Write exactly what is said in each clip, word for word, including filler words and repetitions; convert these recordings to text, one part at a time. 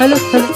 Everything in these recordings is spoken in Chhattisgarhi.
Hello, hello.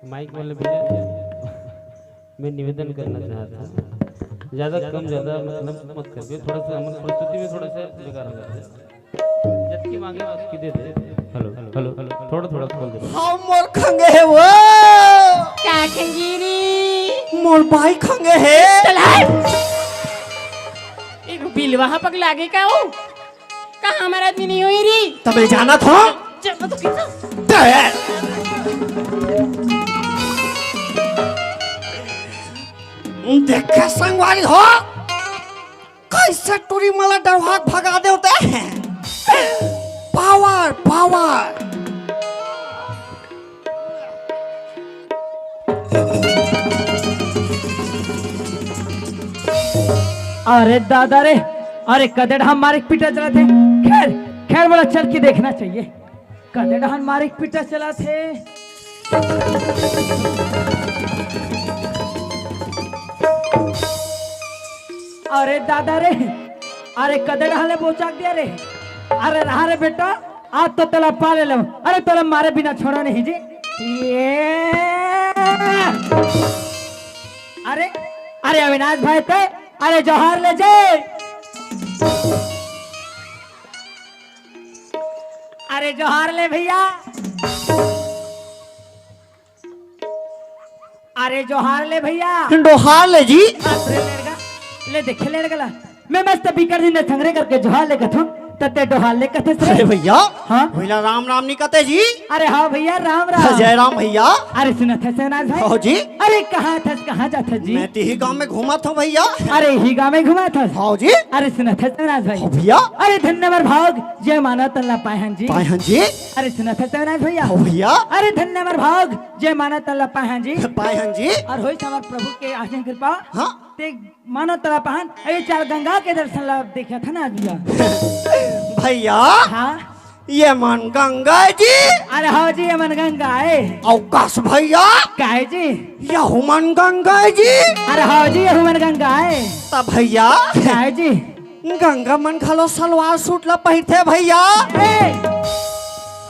माइक वाले भैया, मैं निवेदन करना चाहता हूँ, ज्यादा कम, ज्यादा मतलब मत कर दियो, थोड़ा सा हमर प्रस्तुति में थोड़ा सा बेकार हो जाता है। जतकी मांगे ओतकी दे दे। हेलो, हेलो, हेलो, थोड़ा थोड़ा खोल दे। हाँ, मोर खंगे हे वो। का खंगे रे? मोर बाई खंगे हे। चल हट। ए बिलवा ह पगला गे का वो? का हमर आदमी नहीं होई री? तबे जानत हो? जानत हो कितना? दे। देखे संगवारी हो, कैसे टूरी मला डरवाक भगा दे होते। Power, power. अरे दादा रे, अरे कदे डहान मारे के पीटा चलत हे। खैर, खैर, बोला चल के देखना चाहिए, कदे डहान मारे के पीटा चलत हे। अरे दादा रे, अरे कदे डहान ले बोचाक दिया रे। अरे रहा रे बेटा, आज तो तोला पा ले लो। अरे तोला मारे बिना छोड़ा नहीं जी। ये। अरे, अरे अविनाश भाई ते, अरे जोहार ले जे। अरे जोहार ले भैया। अरे जोहार ले भैया। डोहार ले जी। बाप रे लेड़गा, ले देखे लेड़गला। मैं मस्त बिकर दिन संग्रह करके जोहार ले कथूं, तते डोहार ले कथे से। अरे भैया, हाँ? भैया राम राम नहीं कथे जी। अरे हाँ भैया, राम राम। जय राम भैया। अरे सुनत हे शिवनाथ भाई। हाँ जी। अरे कहाँ थस, कहाँ जाथस जी? मैं तिही गांव में घूमत हूँ भैया। अरे ही गांव में घूमत हस? हाँ जी। अरे सुनत हे शिवनाथ भाई। हाँ भैया। अरे धन्य हमर भाग, जे मानव तन ला पाए हन जी। पाए हन जी। अरे सुनत हे शिवनाथ भैया। हाँ भैया। अरे धन्य हमर भाग, जे मानव तन ला पाए हन जी। पाए हन जी। अउ होइस हमर प्रभु के असीम कृपा। हाँ। ते मानव तन ला पाए हन, अरे चार गंगा के दर्शन ला देखे था ना भैया। भैया। हाँ। ये मन गंगा जी। अरे हाँ जी, ये मन गंगा हे। अवकाश भैया। काहे जी? यहू मन गंगा जी। अरे हाँ जी, यहू मन गंगा हे। तब भैया। काहे जी? गंगा मन घलो सलवार सूट ला पहिरथे भैया। ए,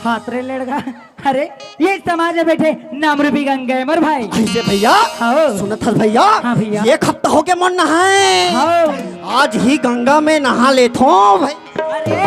हाथ रे लेड़गा। अरे, ये समाज में बैठे नाम रूपी गंगा हे मोर भाई। अइसे भइया? हाँ। सुनत हस भइया? हाँ भइया। एक हफ्ता होगे मोर नहाए। हाँ। आज ही गंगा में नहा लेथों भाई। अरे,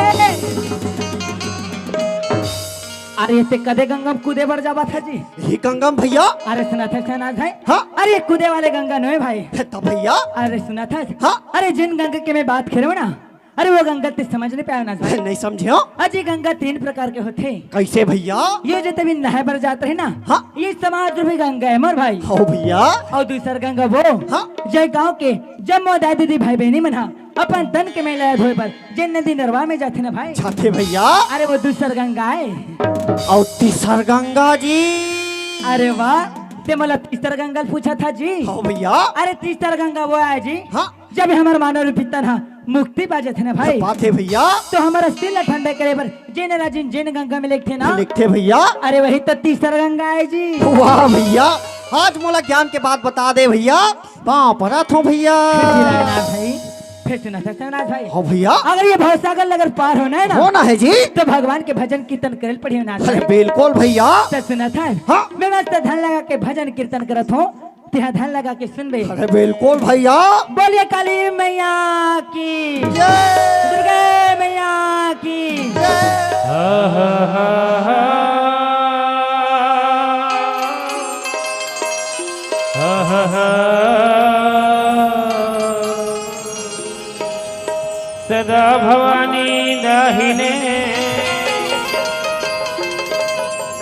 अरे, ते कदे गंगा में कूदे बर जावत हस जी? ही गंगा में भइया। अरे सुनत हस, सुनत हस। हाँ। अरे, कूदे वाले गंगा नोहे भाई। हे त भइया। अरे सुनत हस। हाँ। अरे, जेन गंगा के मैं बात करेंव ना, अरे वो गंगा ते समझ नइ पाए ना भाई। नइ समझेंव। अजी, गंगा तीन प्रकार के होथे। कइसे भइया? ये जो तभी नहाए बर जात रहे ना, हाँ। ये समाज रूपी गंगा हे मोर भाई। हव भइया। अउ दूसर गंगा वो, हाँ। जे गांव के जम्मो दाई दीदी भाई बहिनी मन हा अपन तन के मैला धोए बर जे नदी नरवा में जाथे ना भाई। जाथे भइया। अरे वो दूसर गंगा हे। अउ तीसर गंगा जी? अरे वाह, ते मोला तीसर गंगा ल पूछत हस जी। हव भइया। अरे तीसर गंगा वो आय जी। हाँ। जब हमर मानव रूपी तन हा मुक्ति पा जाथे ना भाई, बात हे भइया। तो हमर अस्थिर ला ठंडा करे बर जेन राजिन जेन गंगा में लेगथे ना, लेगथे भइया। अरे वही तो तीसर गंगा हे जी। वाह भइया, आज मोला ज्ञान के बात बता दे भइया। पाँव परत हों भइया। फिर चिल्लाए ना भाई, फिर सुनत हस, सुनत हस भाई। हाँ भइया। अगर ये भवसागर ल अगर पार होना हे ना, होना हे जी। तो भगवान के भजन कीर्तन करे ल पड़ही ना अरे भाई। बिल्कुल भइया। तो सुनत हस। हाँ। मैं मस्त ध्यान लगा के भजन कीर्तन करत हों। तेहा ध्यान लगा के सुनबे। अरे बिल्कुल भइया। बोलिए काली मैया की जय। दुर्गा मैया की जय। हा, हा, हा, हा। हा, हा, हा। सदा भवानी दाहिने,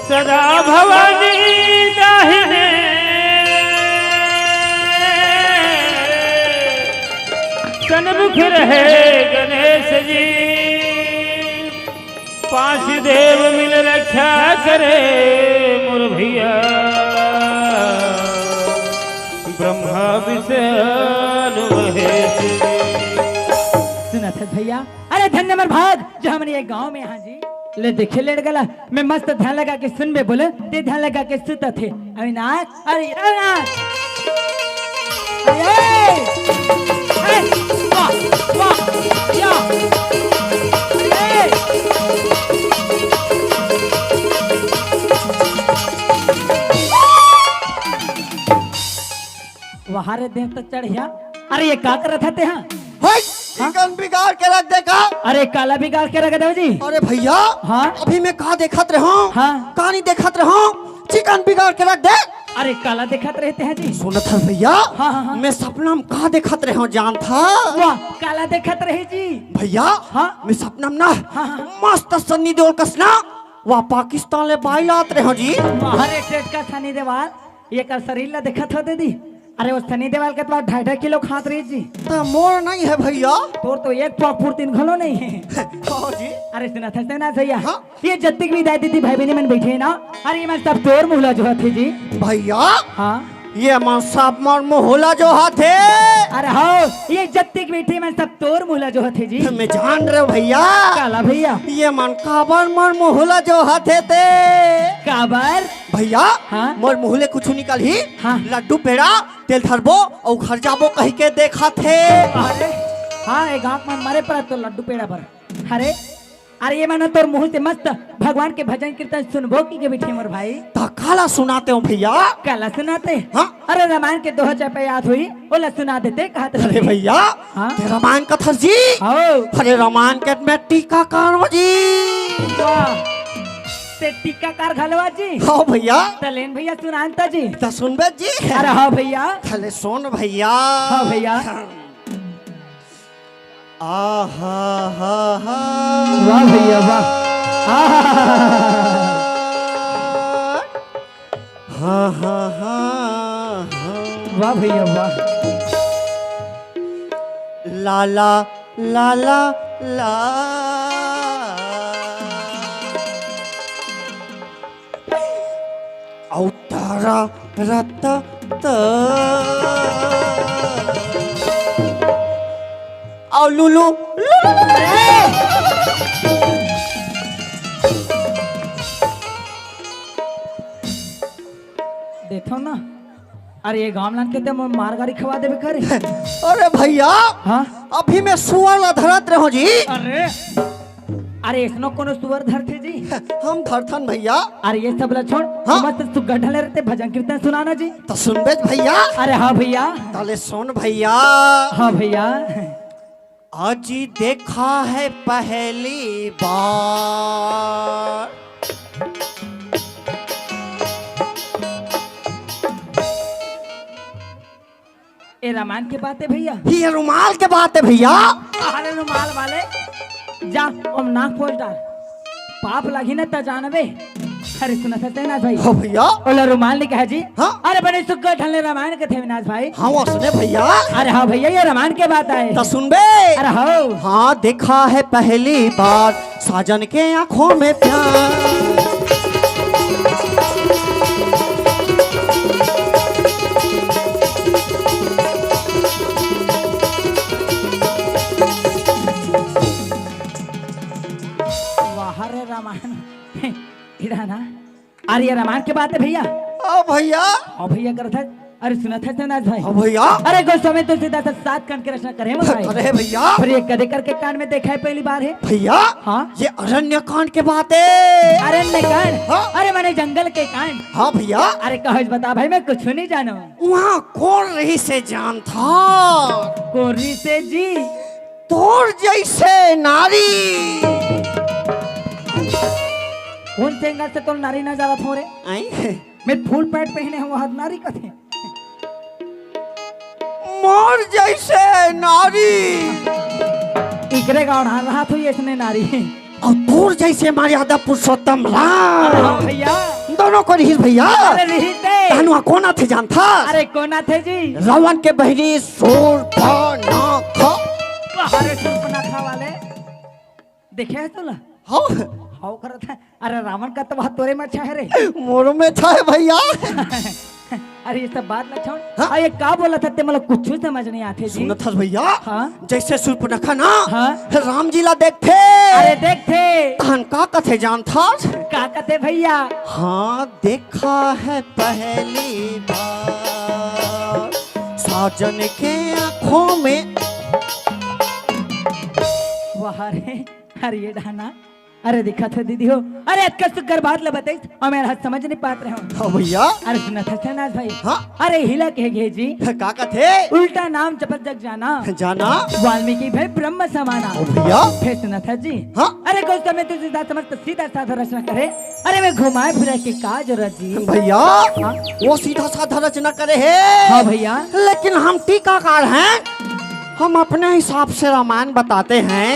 सदा भवानी दाहिने, सन्मुख रहे गणेश जी। पांच देव मिल रक्षा करे मोर भइया, ब्रह्मा विष्णु महेश जी। सुनत हस भइया, अरे धन्य मोर भाग जो हमन ये गांव में हन जी। ले देखे लेट गला, मैं मस्त ध्यान लगा के सुनबे बोले, ते ध्यान लगा के सुतत हे। अविनाश, अरे अविनाश। अरे, ए, वाह, वाह, या, अरे। वहाँ रे देख तो चढ़िया। अरे ये का करत हे तेहा? हट! हाँ? चिकन बिगाड़ के रख दे का? अरे काला बिगाड़ के रख दे जी। अरे भइया, हाँ? अभी मैं का देखत रहों? हाँ? का नइ देखत रहों? चिकन बिगाड़ के रख दे। अरे काला देखत रहे तेहा जी। सुनत हस भइया? हाँ, हाँ, हाँ। मैं सपना में का देखत रहों जानत हस? वाह, काला देखत रहे जी। भइया, हाँ? मैं सपना में ना हाँ, हाँ, हाँ। मस्त सन्नी देओल कस ना, वाह पाकिस्तान ले बाई लात रहों जी। अरे टेटका सन्नी देओल। एकर शरीर ला देखत हो दीदी, अरे वो सनी देओल के तो ढाई ढाई किलो खात रही जी। त मोर नइ हे भइया। तोर तो एक पाव पुरतीन घलो नइ हे। कहो जी। अरे सुनत हस ना भइया। हाँ? ये जत्तिक भी दाई दीदी भाई बहिनी मन बइठे हे ना, अरे ये मन सब तोर मुँह ला जोहत हे जी। भइया। हाँ? ये मन सब मोर मुँह ला जोहत हे। अरे हव, ये जत्तिक बइठे मन सब तोर मुँह ला जोहत हे जी। मैं जान रहेंव भइया। काला भइया? ये मन काबर मोर मुँह ला जोहत हे ते। काबर? भइया, हाँ? मोर मुँह ले कुछु निकलही, हाँ। लड्डू पेड़ा, तेल धरबो अउ घर जाबो कहिके देखत हे। अरे, हाँ, ए गाँव में मरे परत तो लड्डू पेड़ा बर। अरे, अरे ये मन तोर मुँह से मस्त भगवान के भजन कीर्तन सुनबो कहिके बइठे मोर भाई। त काला सुनाते हो भइया? काला सुनाते? हाँ। अरे रामायण के दोहा चापे याद होही, ओला सुना देते कहत अरे रहे। भइया, हाँ? ते रामायण कथस जी? हव। अरे रामायण के मैं टीकाकार हों जी। वाह। ते टीकाकार घलो हस जी? हव भइया। त लेन भइया सुनान त जी। त सुनबे जी। अरे हव भइया। त ले सुन भइया। हव भइया। आहा हा हा। वाह भइया वाह। आहा। हा हा हा हा। वाह भइया वाह। लाला लाला ला। अउ तारा रत्ता त। अउ लुलु लुलु। देखो ना, अरे ये गाँव लान के ते मोर मार गारी खवा देबे करे। अरे भइया, हाँ? अभी मैं सुअर ला धरत रहों जी। अरे। अरे, इसनो कोनो सुअर धरथे जी? हम धरथन भैया। अरे, ये सब ला छोड़, हाँ। मस्त सुग्घर ढले रहते, भजन कीर्तन सुनाना जी। त सुनबे भैया? अरे हाँ भैया। तले सुन भैया। हाँ भैया। आज देखा है पहली बार। ए रामायण के बात हे भैया। ये रुमाल के बात हे भैया। अरे रुमाल वाले, जा ओमा नाक पोंछ डार, पाप लगही न त जानबे। अरे सुनत हस तेनाथ भाई। हाँ भैया। ओला रुमाल नइ कहय जी। हाँ। अरे बने सुग्घर ढंग ले रामायण कथे विनाश भाई। हाँ, वइसने भैया। अरे हाँ भैया, ये रामायण के बात आय। त सुनबे। अरे हाँ। हाँ, देखा है पहली बार साजन के आंखों में प्यार। वाह रे रामायण। इड़ा ना। अरे ये रामायण के बात हे भैया। हाँ भैया। हाँ भैया करत हे। अरे सुनत हस तेनाथ भाई। हाँ भैया। अरे गोस्वामी तुलसीदास सात कांड के रचना करे हे भाई। अरे भैया। अरे ये कदे करके कांड में देखा है पहली बार हे। भैया। हाँ। ये अरण्य कांड के बात हे। अरण्य कांड। हाँ। अरे माने जंगल के कांड। हाँ भैया। अरे कहेस बता भाई, मैं कुछु नइ जानंव। उहाँ कोन रहिस हे जानथस? कोन रहिस हे जी? तोर जइसे नारी। कोन से एंगल से तोला नारी नजर आत हे रे? आई? मैं फुल पैंट पहिने हंव, ओला नारी कथे। मोर जइसे नारी। इकरे गांव ढांढ रहत होही अइसने नारी। अउ तोर जइसे मर्यादा पुरुषोत्तम राम। हाँ भैया। दोनों कोन रहिस भैया? अरे रहिस हे। तहन उहाँ कोन आथे जानथस? अरे कोन आथे जी? रावण के बहिनी सूर्पनखा। अरे सूर्पनखा वाले, देखे हस तोला? हाँ। हाँ करत हे। अरे रावण का तो बात तोरे में अच्छा हे रे। मोरो में अच्छा हे भैया। अरे ये सब बात ला छोड़। हाँ? अरे ये का बोलत हस ते, मोला कुछु समझ नइ आथे जी। सुनत हस भैया? हाँ? जइसे सूर्पनखा ना, हाँ? राम जी ला देखथे। अरे देखथे। तहन का कथे जानथस? का कथे भैया? हाँ, देखा है पहली बार साजन के आंखों में। वाह रे, अरे ये डाना। अरे दिखत हे दीदी हो। अरे अतका सुग्घर बात ला बताइस, अउ मैं ह समझ नइ पात रहेंव। हाँ भैया। अरे सुनत हस तेनाथ भाई। हाँ। अरे इही ला कहे गे जी। का कथे? उल्टा नाम जपत जग जाना। जाना। वाल्मीकि भए ब्रह्म समाना। ओ भैया। फेर सुनत हस जी। हाँ। अरे गोस्वामी तुलसीदास समस्त सीधा साधा रचना करे। अरे मैं घुमाए फिराए के का जरूरत जी। भैया। हाँ। ओ सीधा साधा रचना करे हे। हाँ भैया। लेकिन हम टीकाकार हैं, हम अपने हिसाब से रामायण बताते हैं।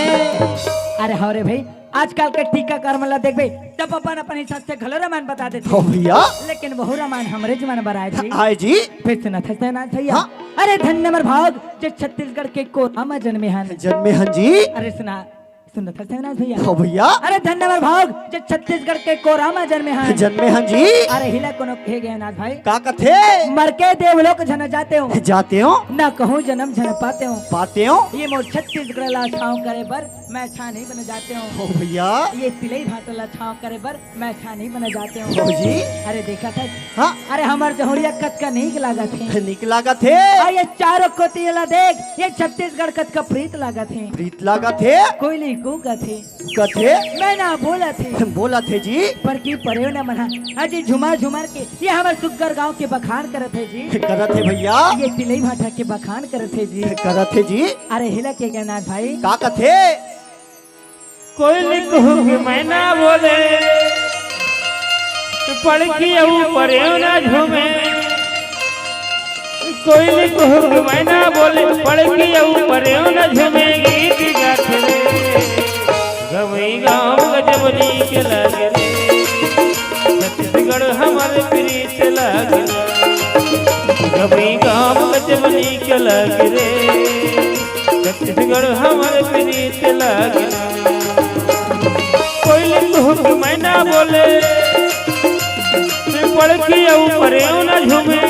अरे हाँ रे भाई, आजकल के टीकाकार मन ला देखबे, सब अपन अपन हिसाब से घलो रामायण बता देथे। हो भैया। लेकिन वहू रामायण हमरे जमाना बर आय जी। आय जी। फेर सुनत हस तेनाथ भैया। हाँ। अरे धन्य हमर भाग, जे छत्तीसगढ़ के कोरा म जनमे हन। जनमे हन जी। अरे सुना, सुनत हस तेनाथ भैया। हो भैया। अरे धन्य हमर भाग, जे छत्तीसगढ़ के कोरा म जनमे हन। जनमे हन जी। अरे इही ला कोनो कहे गे हे नाथ भाई। का कथे? मर के देवलोक झन जातेंव। जातेंव। ना कहूँ जनम झन पातेंव। पातेंव। ये मोर छत्तीसगढ़ ला छाँव करे बर मैं छानी बन जातेंव। हो भैया। ये तिलई भाटा ला छाँव करे बर मैं छानी बन जातेंव। हो जी। अरे देखत हस? हाँ। अरे हमर जहुंरिया कतका नीक लागत हे। नीक लागत हे। अउ ये चारों कोती ला देख, ये छत्तीसगढ़ कतका प्रीत लागत हे। प्रीत लागत हे। कोयली कूकत हे। कथे? मैना बोलत हे। बोलत हे जी। पर की परेव न मना। अजी झुमर झुमर के ये हमर सुग्घर गांव के बखान करत हे जी। करत हे भैया। ये तिलई भाटा के बखान करत हे जी। करत हे जी। अरे इही ला कहे गे हे नाथ भाई। का कथे? कोयली कुहुक मैना बोले, पड़की अउ परेव न झूमे। कोयली कुहुक मैना बोले, पड़की अउ परेव न झूमे, गीत गाथे रे। गवई गाँव गजब नीक लागे रे, छत्तीसगढ़ हमर प्रीत लागे रे। गवई गाँव गजब नीक लागे रे, छत्तीसगढ़ हमर प्रीत लागे रे। कोयली कुहुक मैना बोले, पड़की अउ परेव न झूमे।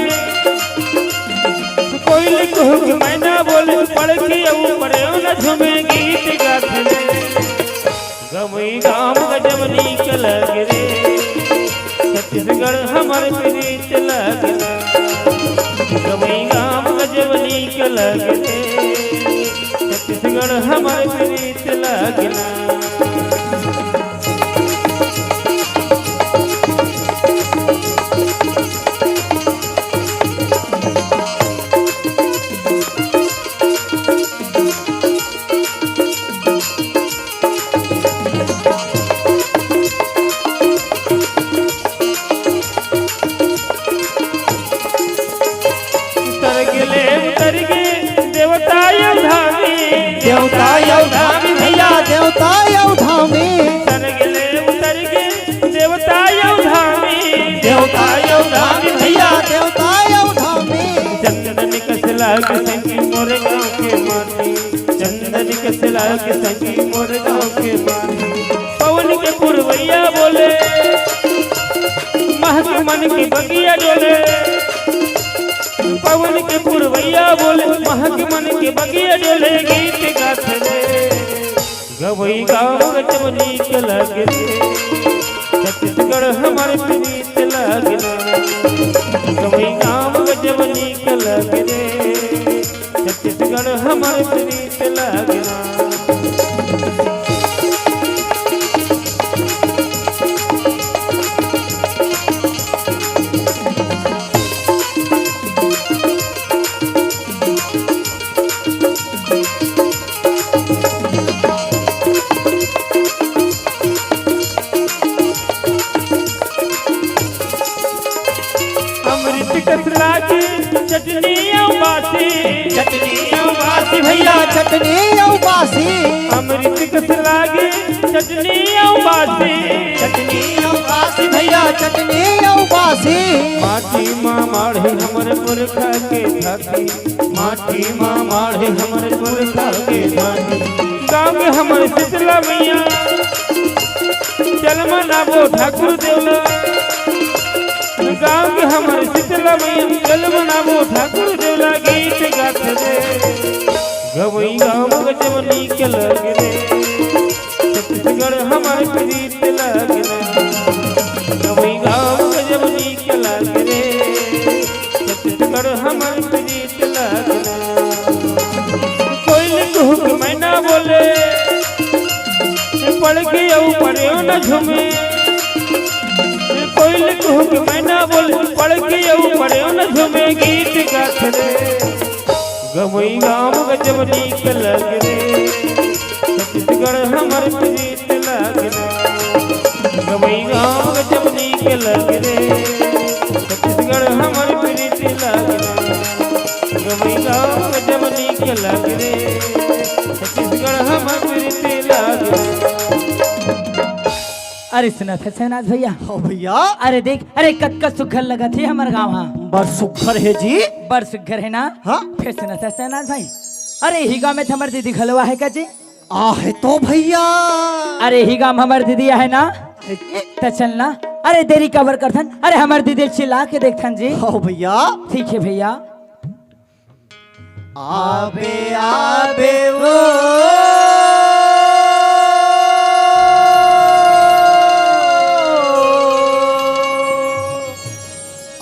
कोयली कुहुक मैना बोले, पड़की अउ परेव न झूमे, गीत गाथे रे। गवई गाँव गजब नीक लागे रे, छत्तीसगढ़ हमर प्रीत लागे रे। गवई गाँव गजब नीक लागे रे, छत्तीसगढ़ हमर प्रीत लागे रे। देवता अउ धामी भैया, देवता अउ धामी। सरग ले उतर गे देवता अउ धामी। देवता अउ धामी भैया, देवता अउ धामी। चंदन कस लागे संगी मोर गाँव के माटी। चंदन कस लागे संगी मोर गाँव के माटी। पवन के पुरवैया बोले, महक मन के बगिया डोले। पवन के पुरवैया बोले, महक मन के बगिया डोले, गीत गात रे। गवई गाँव गजब नीक लागे रे, छत्तीसगढ़ हमर प्रीत लागे ना। गवई गाँव गजब नीक लागे रे, छत्तीसगढ़ हमर प्रीत लागे ना। अमृत कस लागे चटनी अउ बासी। चटनी अउ बासी भैया, चटनी अउ बासी। अमृत कस लागे चटनी अउ बासी। चटनी अउ बासी भैया, चटनी अउ बासी। माटी मा माढ़े हमर पुरखा के छाती। माटी मा माढ़े हमर पुरखा के छाती। गाँव के हमर शीतला मैया, चल मनाबो ठाकुर देवला। गाँव के हमर शीतला मैया, चल मनाबो ठाकुर देवला। गीत गात रे, गवई गाँव गजब नीक लागे रे, छत्तीसगढ़ हमर प्रीत लागे ना। गवई गाँव गजब नीक लागे रे, छत्तीसगढ़ हमर प्रीत लागे ना। कोइल कुहुक मैना बोले, पड़के अउ परेव न झूमे। कोइल कुहुक मैना बोले, पड़के अउ परेव न झूमे, गीत गात रे। गवई गाँव गजब नीक लागे रे, छत्तीसगढ़ हमर प्रीत लागे ना। गवई गाँव गजब नीक लागे रे, छत्तीसगढ़ हमर प्रीत लागे ना। गवई गाँव गजब नीक लागे रे, छत्तीसगढ़ हमर प्रीत लागे ना। अरे सुनत हस शहनाज भैया। हाँ भैया। अरे देख, अरे कतका सुघर लगत हे हमर गाँव हा। बड़ सुघर हे जी। बड़ सुघर हे ना? हाँ। फेर सुनत हस शहनाज भाई, अरे इही गाँव में त हमर दीदी घलो आहे का जी? आहे तो भैया। अरे इही गाँव में हमर दीदी आहे ना? त चल ना। अरे देरी काबर करथन, अरे हमर दीदी ल चिल्ला के देखथन जी। हाँ भैया। ठीक हे भैया। आबे आबे ओ,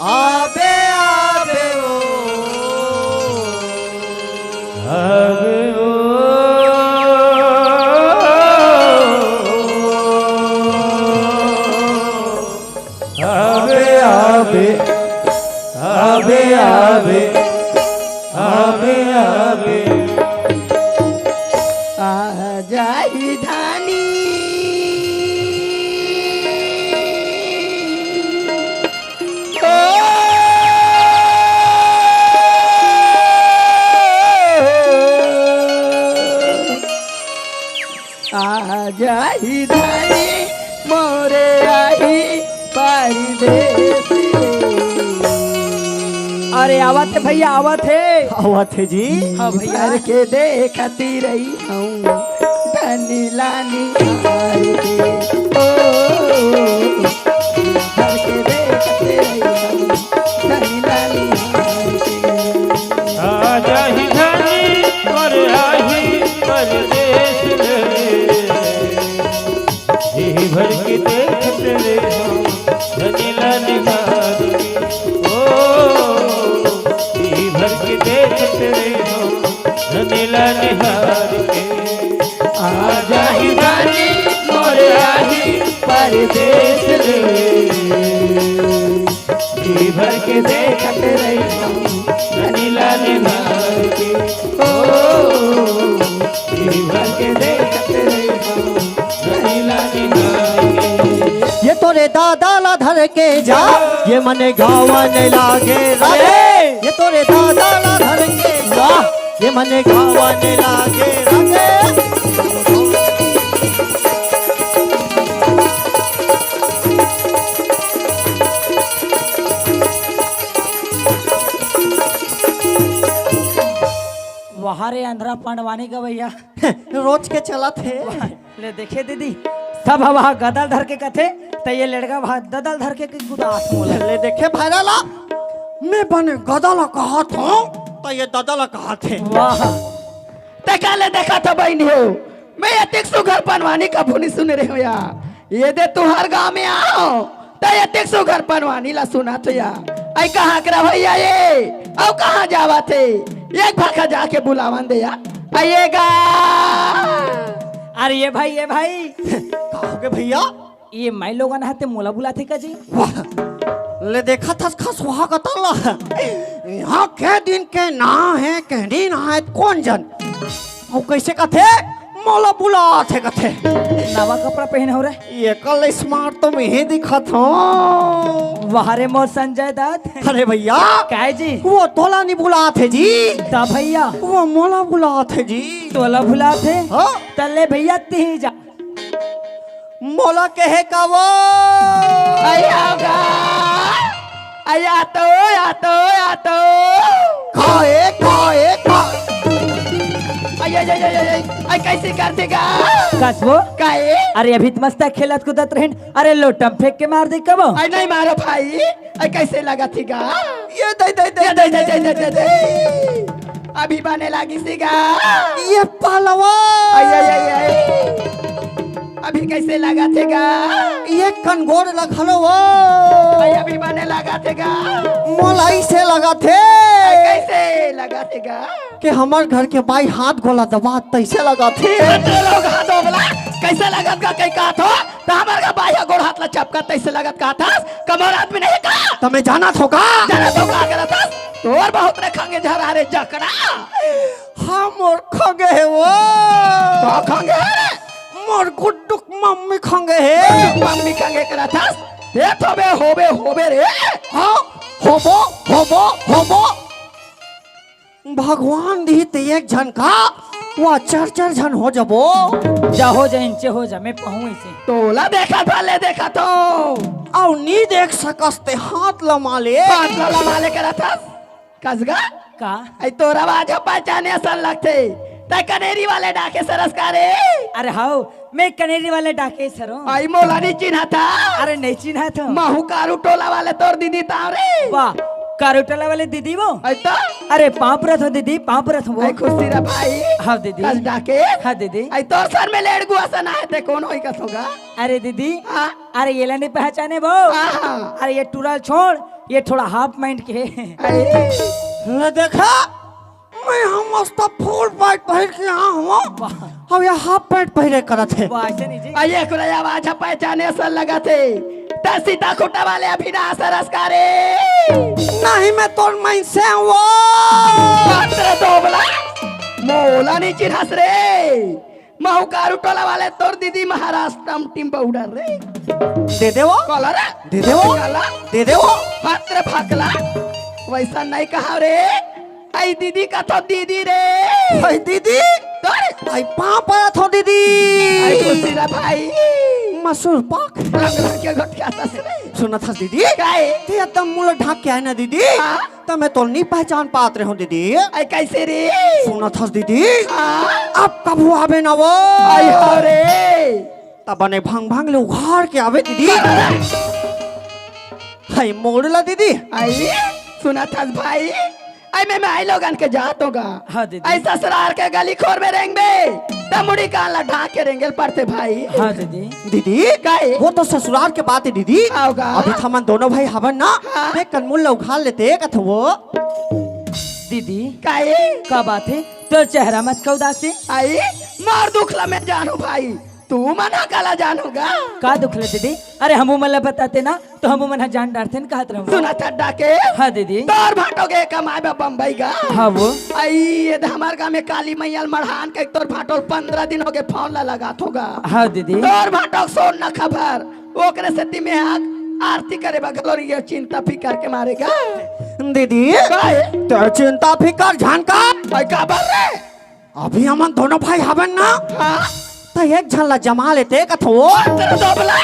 आबे आबे ओ, आबे ओ, आबे आबे, आबे आबे, आबे आबे। आ जाही धानी। ओ। आ जाही धानी मोरे आही परदेस ले। अरे आवत हे भैया, आवत हे। आवत हे जी। हाँ भैया। भर के देखती रही हूँ धनी लानी हार के। ओ, भर के देखती रही हूँ धनी लानी हार के। आ जाही धानी मोर आही परदेस ले, जी भर के देखत रहे हो धनी ला निहार के। ओ, जी भर के देखत रहे हो धनी ला निहार के। आ जाही धानी मोर आही परदेस ले, जी भर के देखत रही हूँ धनी ला निहार के। ओ, जी भर के देखत रही हूँ धनी ला निहार के। ये तोरे दादा ला धर के जा, ये मने गावा नहीं लागे रे। ये तोरे दादा ला धर के जा, ए मने गावन लागे राधे। वाह रे अंधरा पंडवानी गवैया। रोज के चलत हे। ले देखे दीदी, सब हवा गदल धर के कथे, त ये लड़का भा ददल धर के गुदात मोला। ले देखे भैरा ला, मैं बने गदल कहत हूँ, त ये ददल कहत हे। वाह। ते का ले देखा था बहन हो, मैं अतिक सुघर पंडवानी कभू नहीं सुने रहे हो यार। ये दे तुहर गाँव में आओ, त अतिक सुघर पंडवानी ला सुना तो यार। आई कहाँ के रहो भैया ये, अउ कहाँ जावा थे, एक भाखा जाके बुलावन दे यार। आइएगा। अरे ये भाई, ये भाई। का हो गए भैया? ये मैं लोगन हते मोला बुलाथे का जी? वाह, ले देखा थस खसवा कतल। यहाँ के दिन के ना है, कहनी ना है, कौन जन? अउ कैसे कथे? मोला बुलाथे कथे। नवा कपड़ा पहने हो रे। ये कल स्मार्ट तो मैं ही दिखत हूँ। वाह रे मोर संजय दत्त। अरे भैया। काय जी? वो तोला नहीं बुलाथे जी। त भैया। वो मोला बुलाथे जी। तोला बुलाथे? हाँ। तले भैया ती जा। मोला कहे का वो? आया गा। आया तो, या तो, या तो। खाए, खाए, खाए। आय, आय, आय, आय, आय, आय, कैसे कर देगा? कस वो? काहे? अरे अभी तो मस्त खेलत कूदत रहिन। अरे लोटम फेंक के मार दे कबो। आय नहीं मारो भाई। आय कैसे लगा थी गा? ये दे, दे, दे, ये दे, दे, दे, दे, दे, दे। अभी बने लागी सी गा। ये पालवा। आय, आय, आय, आय। अभी कैसे लगा थे गा? ये कनगोर लखलो वो। आय अभी बने लगा थे गा। मोलाई से लगा थे। आय कैसे लगा थे गा? कि हमार घर के बाई हाथ गोला दबा तैसे लगा थे। तेरे लोग हाथ हो बोला, कैसे लगत का कहीं कहा था? त हमर का बाई गोड़ हाथ ला चपका तैसे लगत कहा था? कमर आदमी नहीं का? त मैं जाना थो का? जाना तो का करत हस? तोर बहुत रे खंगे झरा रे जकड़ा। हाँ, मोर खंगे हे वो। का खंगे हे रे? मोर गुड्डुक मम्मी खंगे हे। गुड्डुक मम्मी खंगे करत हस? ए थोबे होबे, होबे रे। हाँ, होबो, होबो, होबो। भगवान दी ते एक झन का, वा चार चार झन हो जबो। जा हो जा, इंचे हो जा, मैं पहुँ इसे। तोला देखा था, ले देखा तो। अउ नी देख सकस ते हाथ लमा ले। हाथ ला लमा ले करत हस? कसगा? का? आई तोर आवाज ह पहचाने असन लगथे। तै कनेरी वाले डाके सरस का रे? अरे हव, मैं कनेरी वाले डाके सरो। आई मोला नहीं चिन्हा था। अरे नहीं चिन्हा था। महू कारू टोला वाले तोर दीदी ताव रे। वाह, कारू टोला वाले दीदी वो? आई तो? अरे पाँव परत हो दीदी, पाँव परत हो वो। आई खुशी रे भाई। हाँ दीदी। कस डाके? हाँ दीदी। आई तोर सर में लेड़ गुआ सन आए थे, कौन होई कस होगा? अरे दीदी। हाँ। अरे येला नहीं पहचाने वो? हाँ, हाँ। अरे ये टूरा ल छोड़, ये थोड़ा हाफ पैंट के। अरे। ले देखा, मैं हम मस्त फुल पैंट पहिर के आया हूँ। वाह। अब ये हाफ पैंट पहिरे करत हे। वाह, ऐसे नहीं जी। आ, ये कुल आवाज ह पहचाने असन लगथे। त सीता खूंटा वाले अभिनाश रस का रे। नहीं, मैं तोर मइनसे हूँ वो। बाप रे दोबला, मोला नहीं चिन्हस रे। महू कारू टोला वाले तोर दीदी महाराज टम टिम पाउडर रे। दे दे वो। काला रे। दे दे वो। काला। दे दे वो। हाथ रे फाकला। वैसा नहीं कहा रे। आई दीदी का तो दीदी रे। आई दीदी। तोरे। आई पाँव परत हो दीदी। आई खुशी रे भाई। मसूर पाक। रंग रंग के घोट के आता से रे। सुनत हस दीदी? काय? ते एकदम मुँह ढाक के आए ना दीदी। हाँ? त मैं तोला नहीं पहचान पात रहे हूँ दीदी। आई कैसे रे? सुनत हस दीदी? हाँ? अब कभू आबे ना वो। आई हो रे। त बने भंग भंग ले उघार के आबे दीदी। हाय मोड़ ला दीदी। आई सुनत हस भाई? आई मैं, मैं आई लोगन के जात होगा। हाँ दीदी। आई ससुराल के गली खोर में रेंगबे, त मुड़ी कान ला ढाक के रेंगेल पड़ते भाई। हाँ दीदी। दीदी, काहे? वो तो ससुराल के बात है दीदी। आओगा। अभी त हमन दोनों भाई हवन ना, हाँ। देख कनमुल ला उघार लेते कथो वो। दीदी, काहे? का बात है? तोर चेहरा मत का उदास है। आई, मार दुख ला मैं जानू भाई, तू मन ह काला जानू गा? का दुख ला दीदी? अरे हमू मन ला बताते ना, तो हमू मन ह जान डारते न कहत रहूं। सुनत हस डाके? हाँ दीदी। तोर भांटो गे कमाए बा बम्बई गा? हाँ वो। आई, ये दे हमर गाँव में काली मैया ल मढ़ान के तोर भांटो ल पंद्रह दिन होगे फोन ला लगात होगा। हाँ दीदी। तोर भांटो के सोन न खबर, ओकरे सेती में आग आरती करे बर घलो नइ गे, चिंता फिकर के मारे गा। दीदी, काहे? त चिंता फिकर झन कर। भाई, काबर रे? अभी हमन दोनों भाई हवन ना, हाँ? त एक झन ला जमा लेते कथों। तेरा दोबला,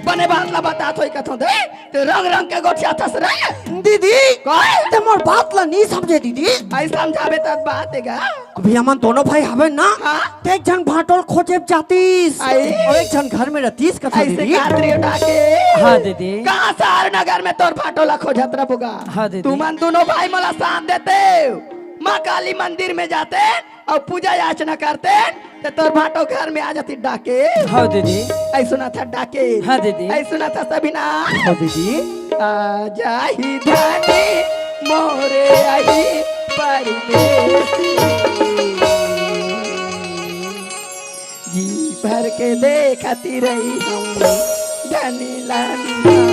बने बात ला बतात होही कथों दे, ते रंग रंग के गोठियाथस रे। दीदी, काहे? ते मोर बात ला नइ समझे दीदी। अई समझाबे त बात हे गा। अभी हमन दोनों भाई हवन ना, हाँ? ते एक झन भांटो ल खोजे जातिस। अई। अउ एक झन घर में रहतिस कथों अइसे दीदी। कात रहियो डाके। हाँ दीदी। कहाँ शहर नगर में तोर भांटो ला खोजत रहबो गा? हाँ दीदी। तुमन दोनों भाई मोला साथ देते, माँ काली मंदिर में जाते अउ पूजा याचना करते, त तोर भांटो घर में आ जातिस डाके। हाँ दीदी। अई सुनथस डाके। हाँ दीदी। अई सुनथस सबीना। हाँ दीदी। आ जाही धनी मोरे आही परदेस। जी भर के देखत रही हम धनी ला निहार।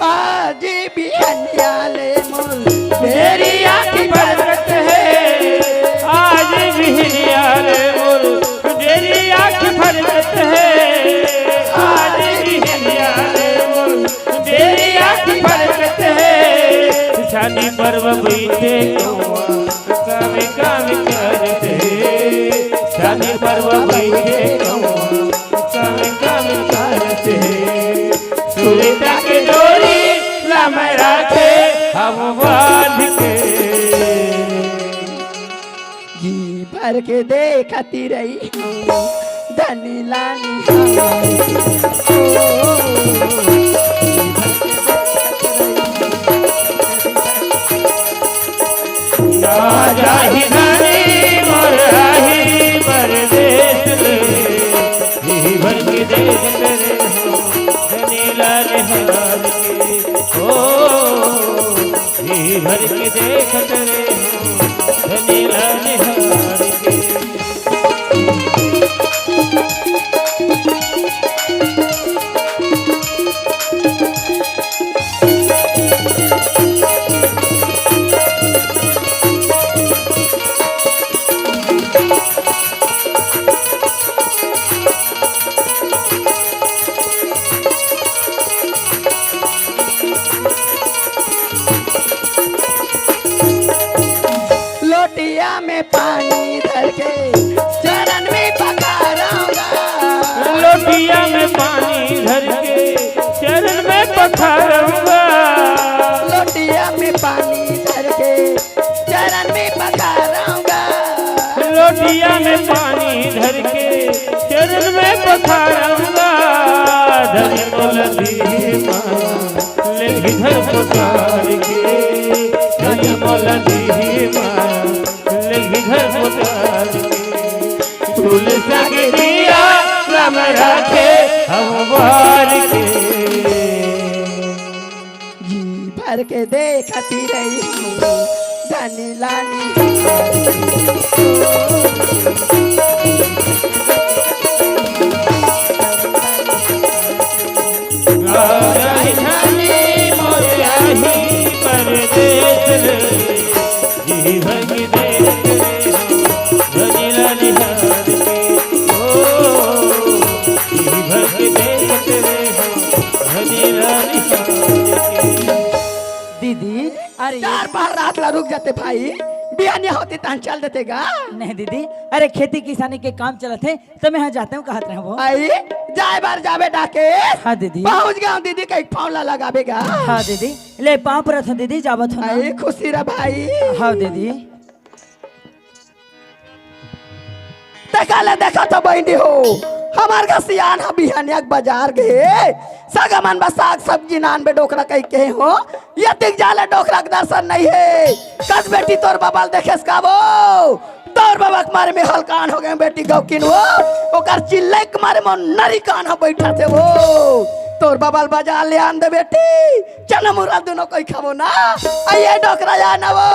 आज बिहनिया ले मोर बेरी आँखी फरकत हे। आज बिहनिया ले मोर बेरी आँखी फरकत हे। आज बिहनिया ले मोर बेरी आँखी फरकत हे। छानी पर्व बीते कौआ काम काम करत हे। छानी पर्व बीते कौआ काम काम करत हे। सुरता के डोरी ला मैं राखे हँव बाँध के। जी भर के देखत रही हँव धनी ला निहार। ना जाही धनी मोर आही परदेस ले। जी भर के देखत रहे हँव धनी ला निहार के। ओ, जी भर के देखत रहे हँव धनी ला निहार के। लोटिया में पानी धर के चरण में पखारव गा। लोटिया में पानी धर के चरण में पखारव गा। लोटिया में पानी धर के चरण में पखारव गा। लोटिया में पानी धर के चरण में पखारव गा। धनी मोला दीही माँ लेगही घर पधार के। धनी मोला दीही माँ लेगही घर पधार के। तुलसा के दिया ला मैं राखे हँव बार के। जी भर के देखत रही हँव धनी ला निहार। राजधानी मोर आही परदेस ले। जी भर के देखत रहे हँव धनी ला निहार के। ओ, जी भर के देखत रहे हँव धनी ला निहार के। दीदी, अरे चार बार रात ला रुक जाते भाई, बिहनिया होतिस तहन चल देते गा। नहीं दीदी, अरे खेती किसानी के काम चलत हे, त मैं हा जात हँव कहत रहेंव। अई, जाय बर जाबे डाके। हाँ दीदी। पहुँच गेंव दीदी, कहिके फोन ला लगाबे गा। हाँ दीदी, ले पाँव परत हँव दीदी, जावत हँव ना। अई, खुशी रह भाई। हाँ दीदी। ते काला देखत हस बहिनी हो, हमर घर सियान ह बिहनिया के बाजार गे, सगा मन बर साग सब्जी लान बे डोकरा कहि के हो। ये तिक जाले डोकरा के दर्शन नहीं हे। कस बेटी तोर बबल देखेस का वो? तोर बबा के मारे में हलकान हो गे बेटी गौकिन वो। ओकर चिल्ले के मारे में नरी कान ह बैठा थे वो। तोर बबल बाजार ले आन दे बेटी। चना मुरा दुनो कोई खाबो ना। आइए डोकरा या ना वो।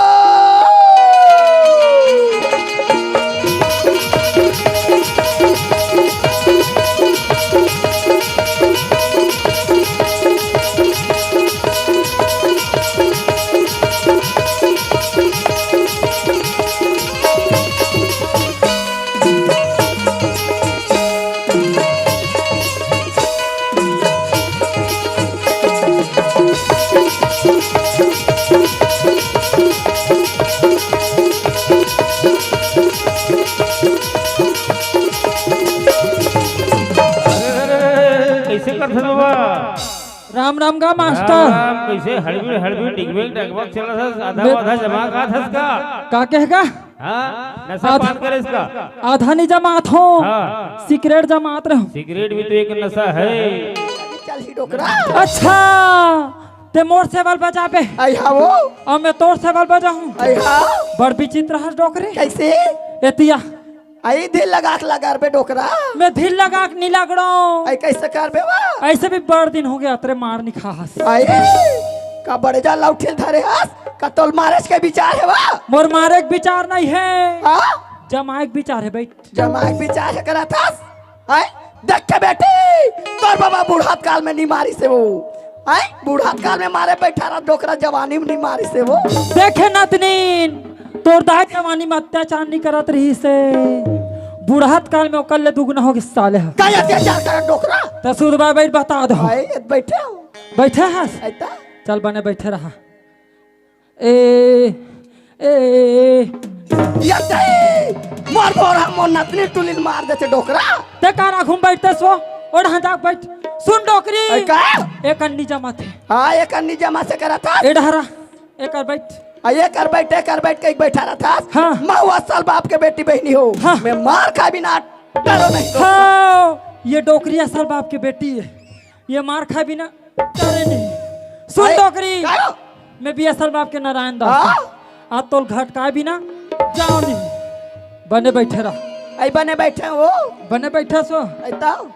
कैसे करथस बाबा? राम राम गा मास्टर। राम राम, कैसे हड़बीड़ हड़बीड़ डिगबेग डगबग चलत हस? आधा मैं आधा जमा का थस का? का कहेगा? हाँ, नशा आधा पान करेस का? आधा नहीं जमात हो। हाँ। सिगरेट जमात रहो। सिगरेट भी तो एक नशा है। चल ही डोकरा। अच्छा, ते मोर सेवल बजाबे। आई हा वो। और मैं तोर सेवल बजाहूँ। आई हा। बड़ विचित्र हस डोकरे। कैसे? एतिया। आई धिल लगा के लगा बे डोकरा। मैं धिल लगा के नहीं लगड़ो। आई कैसे करबे वा? ऐसे भी बड़ दिन हो गया तेरे मार नहीं खा हस। आई का बड़े जा लौठिल धरे हस? का तोल मारे के विचार हे वा? मोर मारे के विचार नहीं है। हाँ? जमाए के विचार है, बैठ। जमाए के विचार हे करा थस? आय, देख के बेटी, तोर बाबा बुढ़ात काल में नी मारिस हे वो। आय, बुढ़ात काल में मारे बैठा रहा डोकरा, जवानी में नी मारिस हे वो। देखे नतनीन, तोर दाई जवानी में अत्याचार नी करत रहिस हे। बुढ़ात काल में ओकर ले दुगुना हो गे साले ह। का अत्याचार करत डोकरा? त सुधबा बैठ बता दो। आय, बैठे हो। बैठे हस? ऐता? चल बने बैठे रहा। ए, ए, ए, ए। या तई, मोर बोरा, मोर नतनी टुलिन मार देथे डोकरा। ते का राखूं बैठते सो? ओढ़ा जाके बैठ। सुन डोकरी। ए, का? एक अन्नी जमाथे। हाँ, एक अन्नी जमा से करा था। ए डहरा, एकर बैठ। आ, एकर बैठ, एकर बैठ के एक बैठा रहा था। हाँ। मैं वो असल बाप के बेटी बहनी हो। हाँ। मैं मार खा बिना डरो नहीं। हाँ, ये डोकरी असल बाप के बेटी है। ये मार खाय बिना डरे नहीं। सुन अरे, डोकरी, का हो? मैं भी असल बाप के नारायण दास हाँ? हूँ। आज तोल घटकाय बिना जाओ नहीं। बने बैठे रह। आई बने बैठे हो। बने बैठे सो। आई ताओ।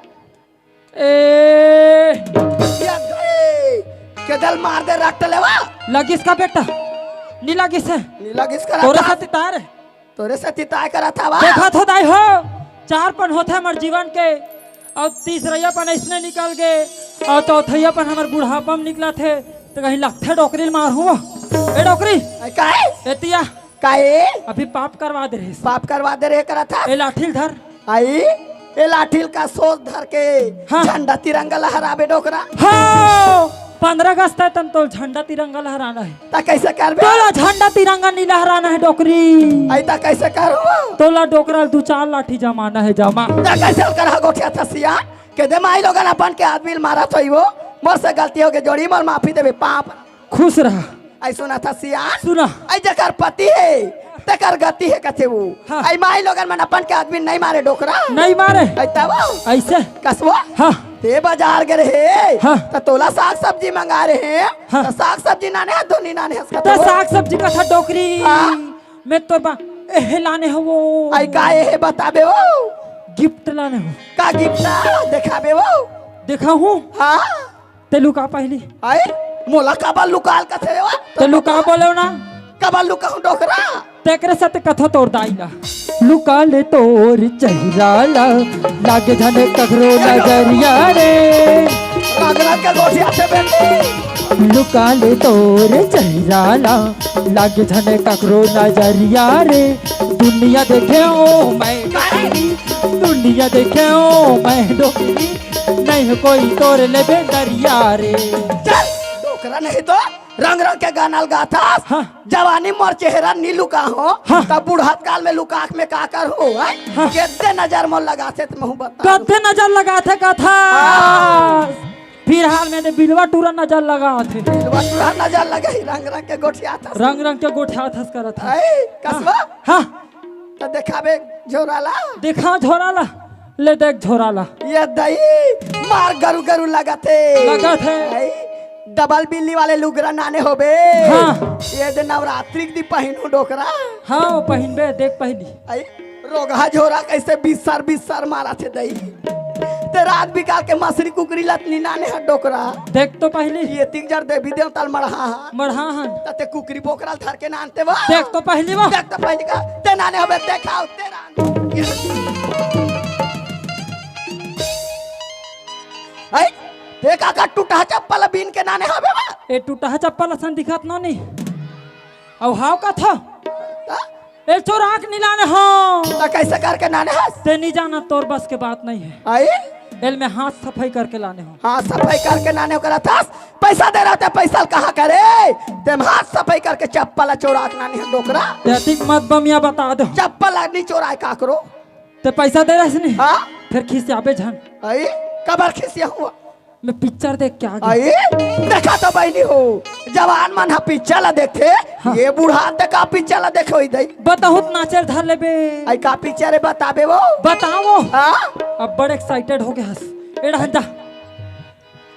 ए। या गई। के दल मार दे रट्ट लेवा। लगिस का बेटा? नी लगिस है। नी लगिस का तोरे रट्टा। साथ तार है। तोरे से तिताय करत हवा। देखत हो दाई हो, चार पन होथे हमर जीवन के, अउ तीसरइया पन अइसने निकल गे, अउ चौथइया पन हमर बुढ़ापा म निकलत हे, त कहीं लगथे डोकरी ल मारहूं। ए डोकरी, ए, काहे? एतिया। काहे? अभी पाप करवा दे रहे। पाप करवा दे रहे करत हस? ए लाठी ल धर। आई, ए लाठी ल का सोच धर के हाँ। झंडा तिरंगा लहराबे डोकरा। हाँ, पंद्रह अगस्त है, तन तो झंडा तिरंगा लहराना है। त कैसे करबे? तोला झंडा तिरंगा नहीं लहराना है डोकरी। आई त कैसे करबो? तोला डोकरा दू चार लाठी जमाना है जमा। त कैसे करहा गोठियाथस सियान? के दे माई लोगन अपन के आदमी ल मारत होई वो। मोर से गलती हो गे जोड़ी मोर माफी देबे पाप। खुश रहा। आई सुना था सियान? सुना। आई जेकर पति है, तेकर गति है कथे वो। हाँ। आई माई लोगन मन अपन के आदमी नहीं मारे डोकरा। नहीं मारे। आई तब? ऐसे? कसबो? हाँ। ते बाजार गे रहे, हाँ। त तोला साग सब्जी मंगा रहे, हाँ। त साग सब्जी नाने हस धोनी नाने हस त कथो। साग सब्जी कथा डोकरी। हाँ। मैं तोर बा, एहे लाने हो वो। आई का एहे बताबे वो? गिफ्ट लाने हो। का गिफ्ट ला देखाबे वो? देखा हूँ। हाँ। ते लुका पहली। आई मोला काबर लुकाल कथे वा? ते लुका बोले ना। काबर लुका हूँ डोकरा? तेकरे साथ कथा तोर दाई ला। लुका ले तोर चेहरा ला, लागे झन ककरो नजरिया रे। राग राग के गोठियाथे बेटी। लुका ले तोर चेहरा ला, लागे झन ककरो नजरिया रे। दुनिया देखे ओ मैं, दुनिया देखे ओ मैं डोकरी, नहीं कोई तोर लेबे दरिया रे। चल, डोकरा नहीं तो रंग रंग के गाना ल गाथस। हाँ। जवानी मोर चेहरा नी लुका हो, हाँ। तब बुढ़त काल में लुका के मैं का करहूँ, हैं? हाँ। केते नजर मोर लगाथे त महू बता। कथे नजर लगाथे कथा। हाँ। फिलहाल में दे बिलवा टूरा नजर लगाथे। बिलवा टूरा नजर लगा ही रंग रंग के गोठियाथस। रंग रंग के गोठियाथस करत है। आई, कसबा? हाँ। हाँ। त देखाबे झोरा ला। देखा झोरा ला। ले देख झोरा ला। ये दई, मार गरु गरु लगत हे। लगत हे। आई, डबल बिल्ली वाले लुगरा नाने होबे। हाँ। ये दे नवरात्रि के दिन पहिनहूँ डोकरा। हाँ, वो पहिनबे, देख पहिली। आई, रोगहा झोरा कइसे बिस्सर बिस्सर मारत हे दई। ते रात बिकाल के मसरी कुकरी लतनी नाने ह डोकरा। देख तो पहिली। ये तीन जर देवी देवता ल मड़हा ह। मड़हा हन। त ते कुकरी बोकरा ल धर के नानते वा। देख तो पहिली वा। देख तो पहिली का। ते नाने होबे, ते खाओ, ते रान। आई, ते का का टूटहा चप्पल बीन के नाने होबे वा? ए टूटहा चप्पल असन दिखत नोनी। अउ हाव का था? हाँ? ए चोराक नी लाने हो। त कइसे करके नाने हस? ते नी जाना, तोर बस के बात नहीं है। आई? एल में हाथ सफाई करके लाने हो। हाथ सफाई करके नाने हो करत हस? पैसा दे रहा ते पैसा ल कहाँ करे? ते हाथ सफाई करके चप्पल चोराक नाने हो डोकरा। ते अधिक मत बमिया बता दो। चप्पल नी चोराए काकरो। ते पैसा दे रहा नी? हाँ? फिर खिसियाबे झन। आई? कबर खिसिया हुआ? मैं पिक्चर देख के आ गया। आई, देखा तो बहिनी हो, जवान मन ह पिक्चर ला देखथे, हाँ। ये बूढ़ा ते का पिक्चर ला देखे होई दई? बताहूँ त नाचे ल धर लेबे। आई का पिक्चर हे बताबे वो? बताओ। हाँ? अब बड़ एक्साइटेड हो गया हस। ए डहन जा।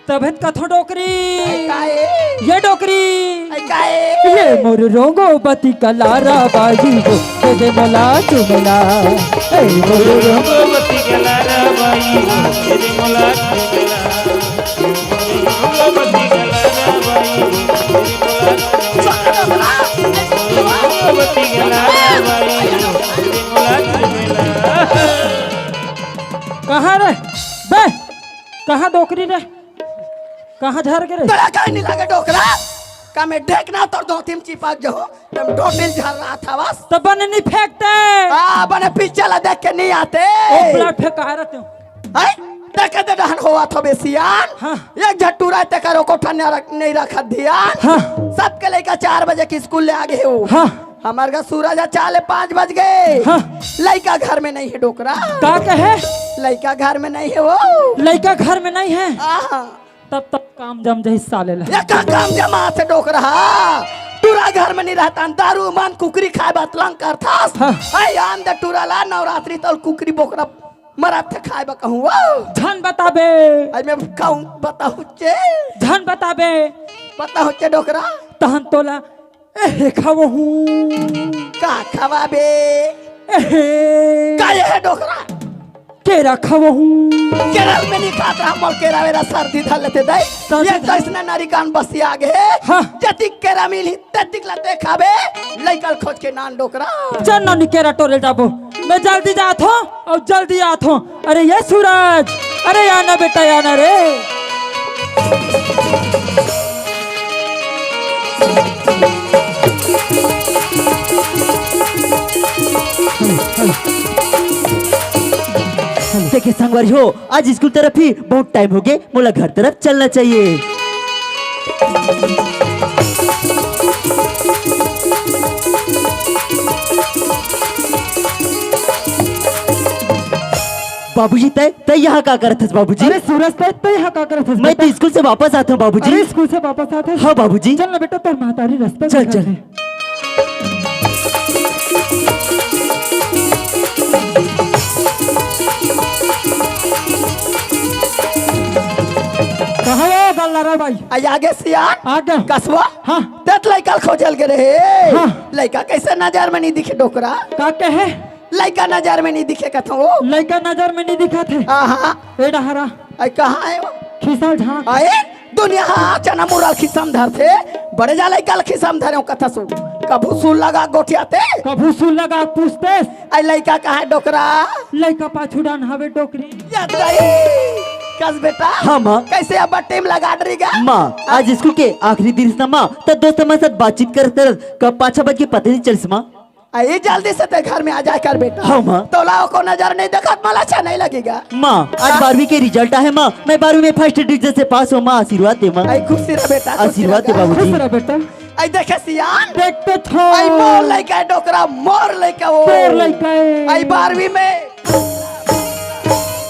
तभे त कथो डोकरी। आई का हे? ये डोकरी। आई का हे? ये मोर रोंगो बती कलारा बाई वो, दे दे मोला चुमला। ए मोर रोंगो बती कलारा बाई वो, दे दे मोला चुमला। कहाँ रे बे? कहाँ डोकरी रे? कहाँ झर गे रे? तोला काहे नहीं लगे डोकरा? का मैं देखना तोर धोती में चिपक जाऊं? तुम टोटिल झर रहा था बस। तो बने नहीं फेंकते। हाँ, बने पिक्चर ला देख के नहीं आते। ओ ब्लड फेंका रहते हो। हैं? देखे दे डहन होवा थो बे सियान। हाँ। एक झटूरा ते करो कोठा नहीं रख, नहीं रखत धियान। हाँ। सबके लइका चार बजे के स्कूल ले आ गए हो। हाँ। हमार घर सूरज आ चाले पाँच बज गए। हाँ। लइका घर में नहीं है डोकरा। का कहे? लइका घर में नहीं है वो। लइका घर में नहीं है। हाँ। तब तक काम जम जही साले ला। ये का काम जमा से डोकरा? टूरा घर में नहीं रहता, दारू मान कुकरी खाए बात लंग करथास। हाँ। आई आन दे टूरा ला नवरात्रि तल कुकरी बोकरा मरत थे खाए बा कहूँ। वाओ। झन बताबे। आज मैं कहूँ बताहूँ चे। झन बताबे। बताहूँ चे डोकरा। तहन तोला एहे खावहूँ। का खवाबे? एहे। का ये है डोकरा? केरा खावहूँ। केरा में नहीं खात रहा, मोर केरा वेरा सर्दी धर लेते दाई। सर्दी ये धर- तो इसने नारी कान बसी आ गए। हाँ। जतिक केरा मिली, ततिक ला देखाबे। लइका ल खोज के नान डोकरा। चल नोनी केरा टोरे जाबो। मैं जल्दी जात हूँ और जल्दी आत हूँ। अरे ये सूरज, अरे आना बेटा, आना रे। देखे संगवारी हो, आज स्कूल तरफ ही बहुत टाइम हो गए, मोला घर तरफ चलना चाहिए। बाबूजी, तय, तय यहाँ का करत हस बाबूजी? अरे सूरज, तय, तय यहाँ का करत हस मैं बेटा? तो स्कूल से वापस आत हूँ बाबूजी। अरे स्कूल से वापस आत हस? हाँ बाबूजी। चल ना बेटा, तोर महतारी रास्ता चल, दिखात चल। हे। कहाँ हो गल्लारा भाई? आ, आगे सियान। आ गया। कसवा? हाँ। तेत लइका ल खोजल गे रहे। हाँ। लइका कैसे नजर में नहीं दिखे डोकरा? का कहे? लइका नजर में नहीं दिखे कथो। लइका नजर में नहीं दिखत हे। हाँ, हाँ। ए डहरा। आई कहाँ है वो? खिसल झांक। आए? दुनिया हाँ चना मुरल खिसम धरथे। बड़े जा लइका ल खिसम धरे हो कथसु। कभू सुल लगा गोठियाते। कभू सुल लगा पूछते। आई लइका कहाँ है डोकरा? लइका पाछू डान हवे डोकरी। या दई। कस बेटा? हाँ, माँ। कैसे अब टीम लगा डरी गा? माँ, आज स्कूल के आखिरी दिन ना माँ, त दोस्त मन साथ बातचीत करत करत कब पाछा बज के पता नहीं चलिस माँ। आई जल्दी से ते घर में आ जाए कर बेटा। हाँ, माँ। तोला को नजर नहीं देखत, मला अच्छा नहीं लगेगा। माँ, आज हाँ? बारहवीं के रिजल्ट आहे माँ, मैं बारहवीं में फर्स्ट डिवीजन से पास हूँ माँ, आशीर्वाद दे माँ। आई खुशी रह बेटा, खुशी आशीर्वाद रह दे बेटा। बाबूजी। खुश रह बेटा। आई देखे सियान। देख तो थो। आई मोर लइका है डोकरा, मोर लइका वो। तोर लइका है। आई बारहवीं में।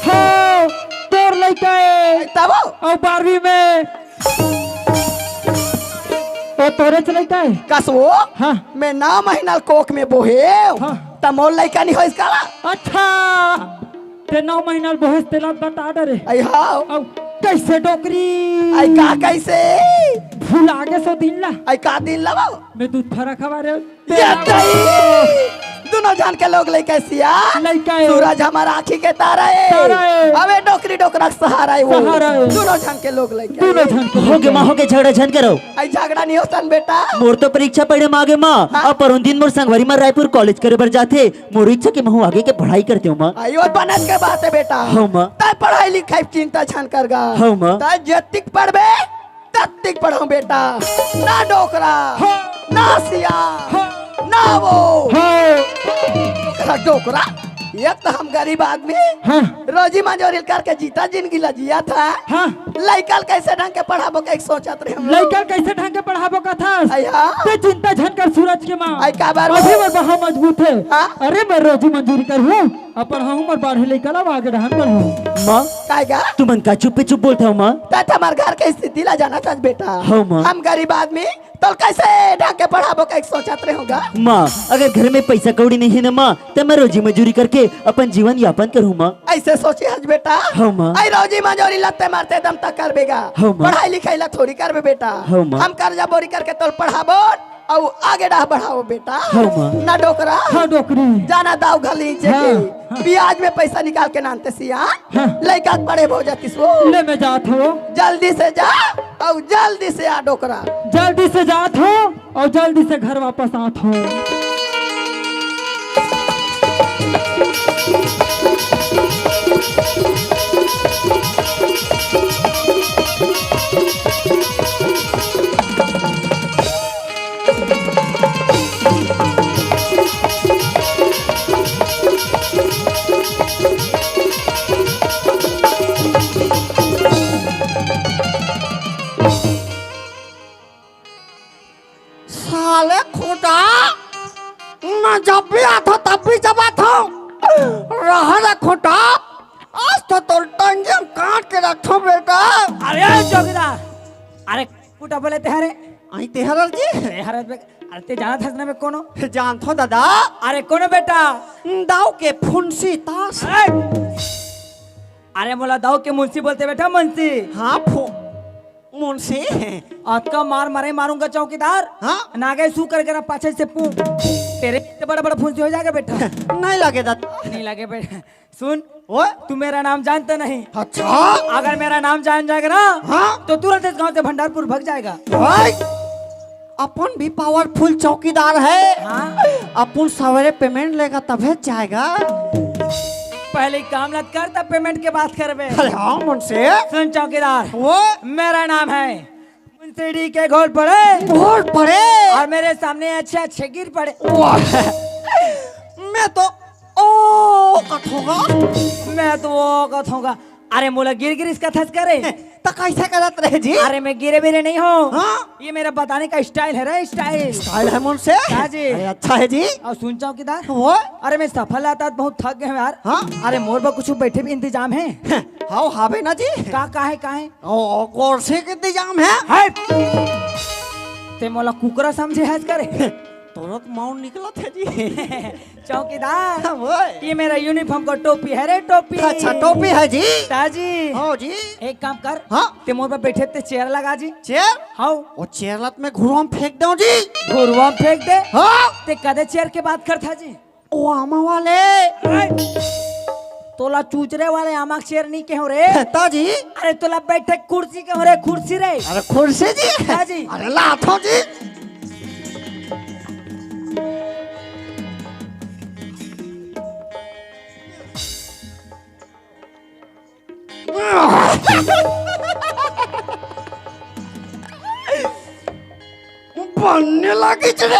हाँ, तोर लइका है। आई तब? और बारहवीं में। ओ तोरे च लइका है? कस वो? हाँ। मैं नौ महीना कोख में बोहे। हाँ। त मोर लइका नहीं होइस काला? अच्छा। ते नौ महीना बोहेस तेला बता डरे। आई हाव। अउ कैसे डोकरी? आई का कैसे? भुला गे सो दिन ला। आई का दिन ला वो? मैं दूध फरा खवा रे। ये दई! दुनों झन के लोग लइका सियान। लइका ए। सूरज हमर आँखी के तारा ए। तारा ए। अबे डोकरी डोकरा के सहारा ए वो। सहारा ए। दुनों झन के लोग लइका दुनों ए। झन के हो गे लइका माँ, ए। हो गे, झगड़ा झन करो। आई झगड़ा नहीं हो सन बेटा। मोर तो परीक्षा पड़े म आगे माँ। हाँ। अब परोन दिन मोर संगवारी माँ रायपुर कॉलेज करे बर जाथे। मोर इच्छा कि महूँ आगे के पढ़ाई करतेंव माँ। आई वो बनत के बात ए बेटा। हाँ माँ। तैं पढ़ाई लिखाई चिंता झन कर गा। हाँ माँ। तैं जतिक पढ़बे ततिक पढ़हूँ बेटा, ना डोकरा, हाँ। ना सिया, हाँ। ना वो। हाँ। डोकरा, डोकरा, एक तो हम गरीब आदमी, हाँ। रोजी मजूरी करके जीता जिंदगी ला जियाथन। हाँ। लइका ल कैसे ढंग के पढ़ाबो के सोचत रहे हम लोग। लइका ल कैसे ढंग के पढ़ाबो कथस? आई हाँ। ते चिंता झन कर सूरज के माँ। आई काबर अभी वो? मोर बहा मजबूत हे। हाँ। अरे मैं रोजी मजूरी करहूँ, अपन हूँ मोर बाढ़े लइका ला आगे डहन बढ़हूँ। माँ, काय गा? तुमन का चुप्पे चुप बोलत हव माँ? त हमर घर के स्थिति ला जानत हस बेटा। हव माँ। हम गरीब आदमी, तोल कैसे ढंग के पढ़ाबो कहिके सोचत रहेंव गा। माँ, अगर घर में पैसा कौड़ी नहीं हे ना माँ, त मैं रोजी मजूरी करके अपन जीवन यापन करहूँ माँ। ऐसे सोचे हस बेटा? हव माँ। आई रोजी मजूरी लत्ते मारते दम तक करबे गा। हव माँ। पढ़ाई लिखाई ला थोड़ी करबे बेटा। हव माँ। हम कर्जा बोरी करके तोल पढ़ाबो, अउ आगे डाह बढ़ाओ बेटा। हाँ, माँ। ना डोकरा। हाँ, डोकरी। जाना दाव घली हाँ, के हाँ। ब्याज में पैसा निकाल के नानते सियान। हाँ। लइका के पढ़े भो जातिस वो। ले मैं जात हूँ। जल्दी से जा अउ जल्दी से आ डोकरा। जल्दी से जात हूँ अउ जल्दी से घर वापस आत हूँ। साले खूंटा, मैं जब भी आथंव, तब भी जब आथंव। रहा रे खूंटा, आज तो तोर टंगिया काट के रखथंव बेटा। अरे चौकीदार, अरे खूंटा बोले ते हरे। आई ते हरे जी। ते हरे बे-, अरे ते जानत हस ना मैं कोनो? जानथंव दादा। अरे कोनो बेटा? दाऊ के फुंसी तास। ए! अरे मोला दाऊ के मुंशी बोलते बेटा, मुंशी। हाँ, फु-, मुंशी। अतका मार मारे मारूंगा चौकीदार। हाँ? नागे सू करके ना पाछे से पू। तेरे इतने बड़ा बड़ा फुंसी हो जाएगा बेटा। नहीं लगे दादा। नहीं लगे बेटा। सुन, ओए? तू मेरा नाम जानता नहीं। अच्छा? अगर मेरा नाम जान जाएगा ना, हाँ? तो तुरंत इस गांव से भंडारपुर भाग जाएगा। भाई, अपन भी पावरफुल चौकीदार है। हाँ? अपन सवेरे पेमेंट लेगा तभे जाएगा। पहले काम ना कर, तब पेमेंट के बात करबे। अरे हाँ, मुंशी। सुन चौकीदार, वो? मेरा नाम है मुंशी डी के घोल पड़े। घोल पड़े। और मेरे सामने अच्छे अच्छे गिर पड़े। वाह। मैं तो ओ कथोंगा। मैं तो ओ कथोंगा। अरे मोला गिर गिर इसका थस करे। तो कैसे करत रहे जी? अरे मैं गिरे बिरे नहीं हूँ। हाँ? ये मेरा बताने का स्टाइल है रे, स्टाइल। स्टाइल है मुंशी? हाँ जी। अरे अच्छा है जी। अउ सुन चौकीदार। वो? अरे मैं सफल आता बहुत थक गए हूँ यार। हाँ? अरे मोर बर कुछ बैठे भी इंतजाम है? हाँ, हावे ना जी। का, का है, का है? ओ, ओ, कुर्सी के इंतजाम है? है। ते मोला कुकरा समझे हस करे? तुरंत माउन निकलत है जी। चौकीदार, हाँ, वो। ये मेरा यूनिफॉर्म का टोपी है रे, टोपी। अच्छा, टोपी है जी? ताजी। हाँ जी। एक काम कर, हाँ। ते मोर पर बैठे ते चेयर लगा जी। चेयर? हाँ। वो चेयर लत में घुरवा में फेंक दो जी। घुरवा में फेंक दे? हाँ। ते कदे चेयर के बात करथा जी? ओ आमा वाले। अरे, तोला चूचरे वाले आमा के चेयर नहीं कहो रे। ताजी। अरे तोला बैठे कुर्सी कहो रे, कुर्सी रे। अरे कुर्सी जी। ताजी। अरे लाथो जी। बनने लगी रे।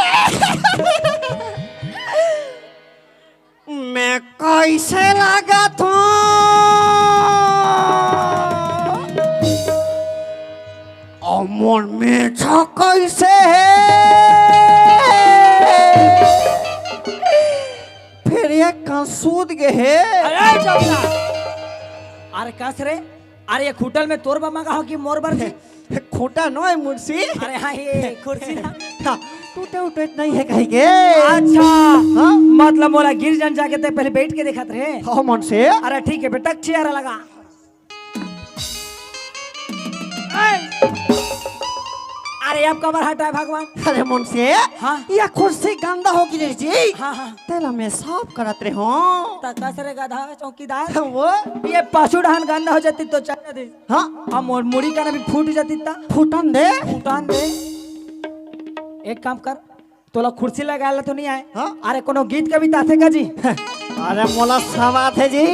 मैं कैसे लागत हूँ? अउ मोर मेछा कैसे है? फिर ये कहाँ सूत गए है? अरे चौकीदार, अरे कस रे, अरे ये खुटल में तोर बमा का हो कि मोर बर जी? फूटा नोहे मुंशी। अरे हाँ, ये कुर्सी ना। हाँ, टूटे उटे नहीं है कहीं के। अच्छा। हाँ? मतलब मोला गिर जन जाके ते पहले बैठ के देखत रहे। हाँ मुंशी। अरे ठीक है बेटा, चेयर लगा। अरे अब कबर हटाए भगवान। अरे मुंशी, हाँ? ये कुर्सी गंदा हो गिरे जी। हाँ, हाँ। तेला मैं साफ करत रहे हूँ। त कस रे गधा चौकीदार? वो? ये पशु डहन गंदा हो जाती तो चल दे। हाँ? हम और मुड़ी का ना भी फूट जाती ता। फूटन दे। फूटन दे। एक काम कर, तोला कुर्सी लगाए ला तो नहीं आए। हाँ? अरे कोनो गीत कविता आथे का जी? अरे मोला सब आथे जी।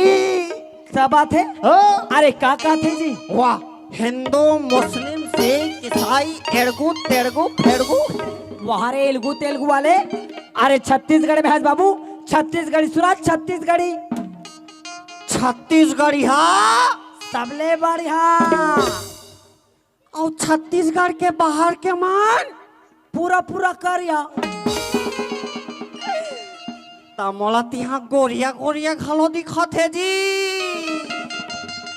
सब आथे? हाँ। अरे का का आथे जी? वाह, हिंदू, मुस्लिम, सिख, ईसाई, एड़गू तेड़गू फेड़गू। वाह रे एलगू तेलगू वाले। अरे छत्तीसगढ़ में है बाबू, छत्तीसगढ़ी सुना, छत्तीसगढ़ी। छत्तीसगढ़ी हाँ। सबले बढ़िया। अउ छत्तीसगढ़ के बाहर के मन पूरा पूरा करिया। त मोला तिहा गोरिया गोरिया घलो दिखत हे जी।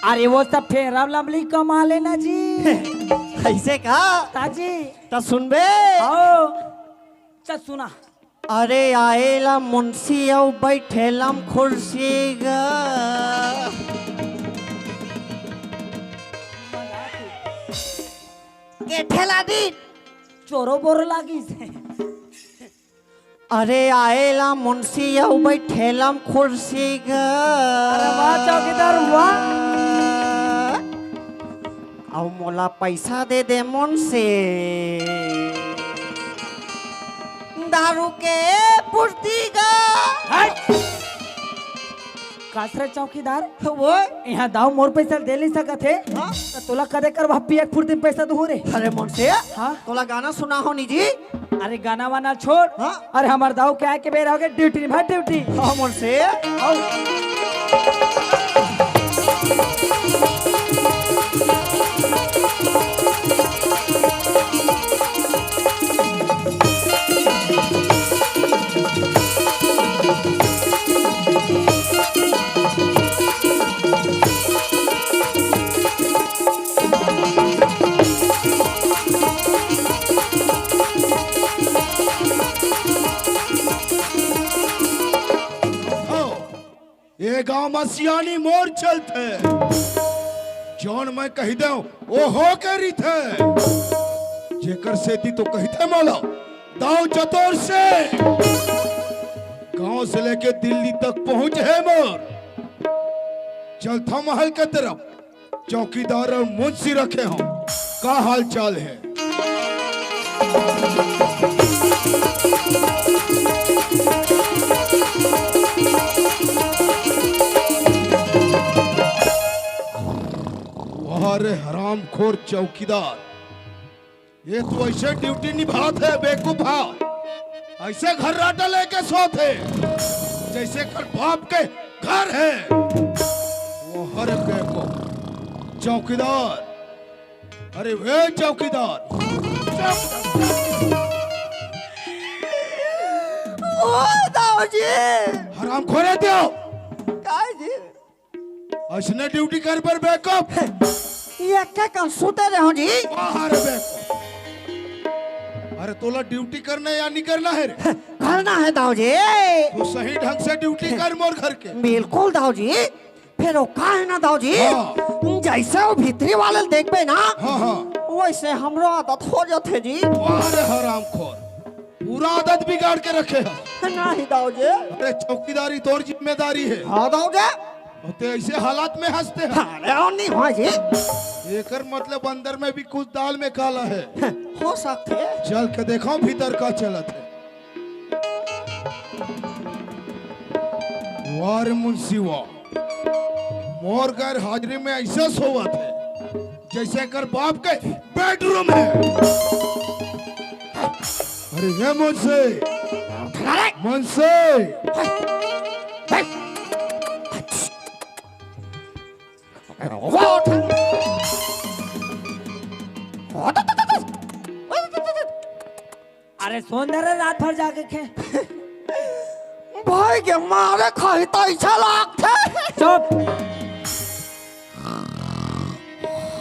अरे वो सब फेरा लमली कमा लेना जी। ऐसे का? ताजी। त सुनबे? आओ। चल सुना। अरे आएला मुंशी अउ बैठेलम खुर्सी गा। के ठेला दी चोरो बोरो लागिस। अरे आएला मुंशी अउ बैठेलम खुर्सी गा। अरे वाह चौकीदार वाह। अउ मोला पैसा दे दे मुंशी। दारू के पूर्ति गा। हट। कासरा चौकीदार, वो? यहाँ दाऊ मोर पैसा दे नहीं सकत हे। हाँ? त तोला कदे कर वहाँ पिए के फुर्ती में पैसा दूँ रे? अरे मुंशी, हाँ? तोला गाना सुना हो नी जी? अरे गाना वाना छोड़। हाँ? अरे हमार दाऊ के आए के बेरा हो गए, ड्यूटी निभा ड्यूटी। हाँ मुंशी। आओ। ये गांव म सियानी मोर चलथे, जौन मैं कहि देंव, ओ होके रहिथे। जेकर सेती तो कहिथे मोला, दाऊ चतुर से। गांव से लेके दिल्ली तक पहुंच हे मोर। चलथा महल के तरफ, चौकीदार अउ मुंशी रखे हों, का हाल चाल हे? वाह रे हरामखोर चौकीदार, ये तो ऐसे ड्यूटी निभात हे बेवकूफ हा, ऐसे घर्राटा लेके सोत हे, जैसे कर बाप के घर हे। वाह रे बेवकूफ चौकीदार, अरे वे चौकीदार। ओ दाऊ जी। हरामखोरे देव। काय जी? अइसने ड्यूटी कर बर बेवकूफ। ये के कल सुते रहे हो जी? बाहर बेवकूफ। अरे तोला ड्यूटी करना या नहीं करना हे रे? करना हे दाऊ जी। तू सही ढंग से ड्यूटी कर मोर घर के। बिल्कुल दाऊ जी। फेर ओ का हे ना दाऊ जी, हाँ। जइसे ओ भीतरी वाले ल देखबे ना, हाँ, हाँ। वइसे हमरो आदत हो जाथे जी। वाह रे हरामखोर, पूरा आदत बिगाड़ के रखे हस। नहीं दाऊ जी। अरे चौकीदारी तोर जिम्मेदारी हे। हाँ दाऊ जी। अउ ते अइसे हालात में हंसते हे। अरे ओ नहीं हो जी। एकर मतलब अंदर में भी कुछ दाल में काला हे। हो सकथे। चल के देखव भीतर का चलत हे। वाह रे मुंशी वाह, मोर गैर हाजिरी में अइसे सोवत हे, जइसे एकर बाप के बेडरूम हे। अरे हे मुंशी, मुंशी। अरे सोन दे रे रात भर जाके खे। भाई के मारे खाही त अइसा लागथे। चुप।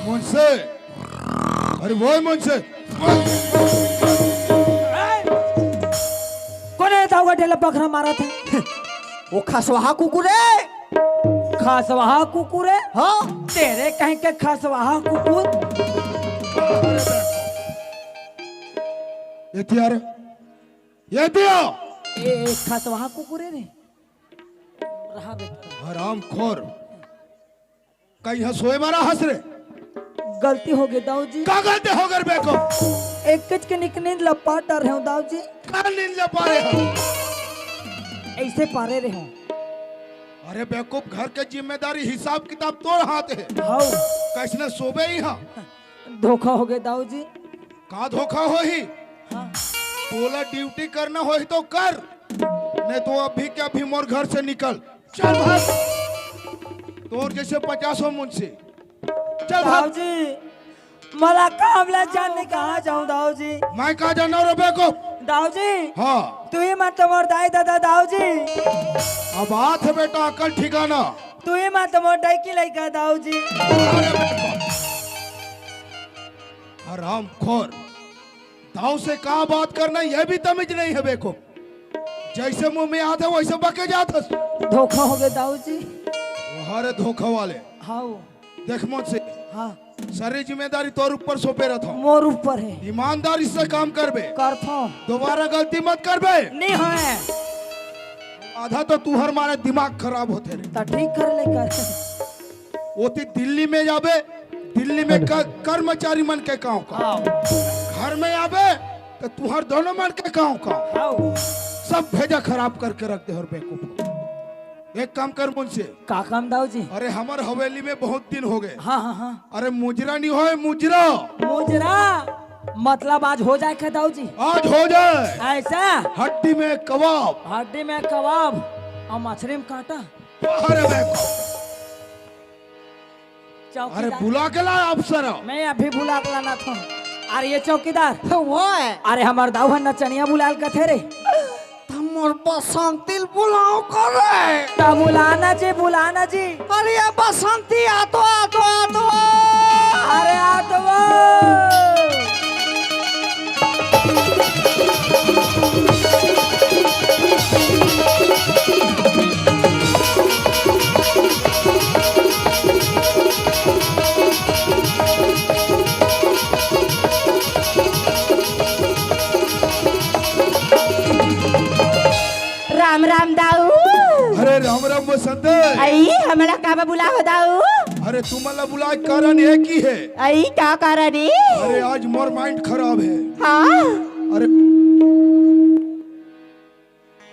मुंशी, अरे वो मन से। कोने दाऊ का ढेला पखरा मारा था? वो खसवाहा कुकुर है। खसवाहा कुकुर है? हाँ। तेरे कहीं के खसवाहा कुकुर। ये दिया रे, ये दिया। ए, ए, खसवाहा कुकुर है रे। रहा बेटा। हरामखोर। कहीं यहाँ सोए मारा हंस रे। गलती हो गई दाऊ जी। का गलती हो गई बेको? एक कच के निक नींद ला पार डार रहे हूँ दाऊ जी। का नींद ला पारे हो? ऐसे पारे रहे हूँ। अरे बेवकूफ, घर के जिम्मेदारी, हिसाब किताब तोर हाथ है। हाउ। कैसने सोबे ही हाँ? धोखा हो गए दाऊ जी। का धोखा होही? हाँ। तोला ड्यूटी करना होही तो कर, नहीं तो अभी के अभी मोर घर से निकल। चल भाग। तोर जैसे पचासों मुंशी। चल दाऊ भाग। जी, मला काम ला जाने कहाँ जाऊँ दाऊ जी? मैं कहाँ जाना रे बेको? दाऊ जी। हाँ। तू ही मत मोर दाई दादा दाऊ जी। अब बात है बेटा, अकल ठिकाना। तू ही मत मोर डाई की लइका दाऊ जी। अरे बेको। हरामखोर, दाऊ से का बात करना, यह भी तमीज नहीं है बेको। जैसे मुंह में आते वैसे बके जात हस। धोखा हो गए दाऊ जी। हरे धोखा वाले। हाँ। देख मन से। हाँ। सारी जिम्मेदारी तोर ऊपर सौंपे रहता हूँ। मोर ऊपर है। ईमानदारी से काम करबे। करता हूँ। दोबारा गलती मत करबे। नहीं है। आधा तो तुहर मारे दिमाग खराब होते रे। तो ठीक कर ले कर। ओती दिल्ली में जाबे, दिल्ली में क-, कर्मचारी मन के काम का। हाँ। घर में आबे, तो तुहर दोनों मन के काम का। हाँ। सब भेजा खराब करके रख दे हर बेवकूफ। एक काम कर मुंशी। का काम दाऊ जी? अरे हमर हवेली में बहुत दिन हो गए। हाँ, हाँ, हाँ। अरे मुजरा नहीं होए, मुजरा। मुजरा? मतलब आज हो जाए का दाऊ जी? आज हो जाए। ऐसा? हड्डी में कबाब। हड्डी में कबाब और मछली में कांटा। अरे बेको। चौकीदार। अरे बुला के ला अफसर। मैं अभी बुला के लाना था। अरे ये चौकीदार। वो है। अरे हमार दाऊ है नचनिया बुलाल कथे रे। त मोर बसंती ल बुलाओ करे। त बुलाना जी, बुलाना जी। अरे ये बसंती आ तो, आ तो, आ तो। अरे आ तो वो। राम राम दाऊ। अरे राम राम बसंत। अई, हमला काबर बुला हो दाऊ? अरे तुमला बुलाए कारण ये की है? अई, का कारण है? अरे आज मोर mind खराब है। हाँ। अरे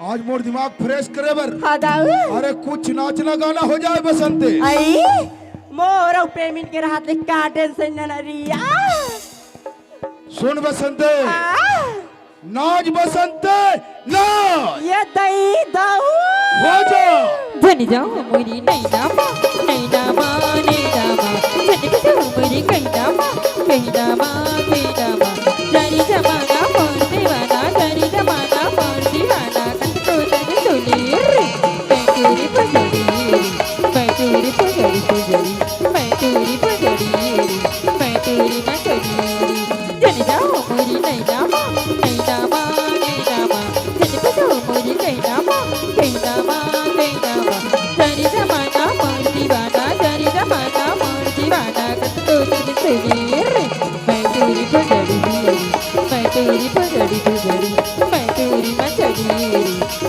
आज मोर दिमाग fresh करे बर। हाँ दाऊ। अरे कुछ नाचना गाना हो जाए बसंते। अई, मोर अउ प्रेमिन के रहत ले का tension न रिया। सुन बसंते। हाँ। नाच बसंते, नाच। ये दई दाऊ। हो जा। झन जाओ मोरी नैना मा, नैना मा, नैना मा। झन जाओ मोरी कैना मा, कैना मा, कैना मा। जानी जमाना मोर दीवाना, जानी जमाना मोर दीवाना। कत तो तक सुनी रे, मैं तेरी फसड़ी रे, मैं तेरी फसड़ी, फसड़ी, मैं तेरी फसड़ी रे, मैं तेरी मसड़ी रे। जन जाओ मोरी नैना मा, नैना मा, नैना मा। जन बसो मोरी कैना मा, कैना मा, कैना मा। जानी जमाना मोर दीवाना, जानी जमाना मोर दीवाना। कत तो तुझ से रे, मैं तेरी फसड़ी रे, मैं तेरी फसड़ी, फसड़ी, मैं तेरी मसड़ी रे,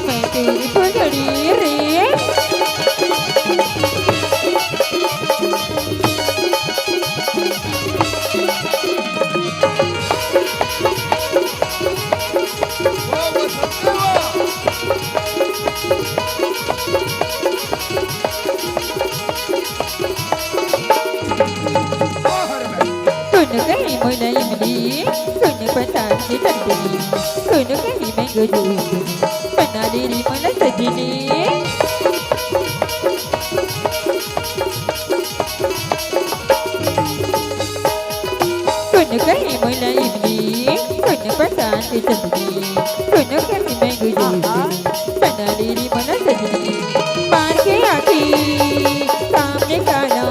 मैं तेरी फसड़ी रे। कोनो कहे मोला इमली, कोनो पताल के टंडली, कोनो कहे mango juice, बना ले रे मोला सजनी। कोनो कहे मोला इमली, कोनो पताल के टंडली, कोनो कहे mango juice, बना ले रे मोला सजनी। मार के आँखी सामने काला,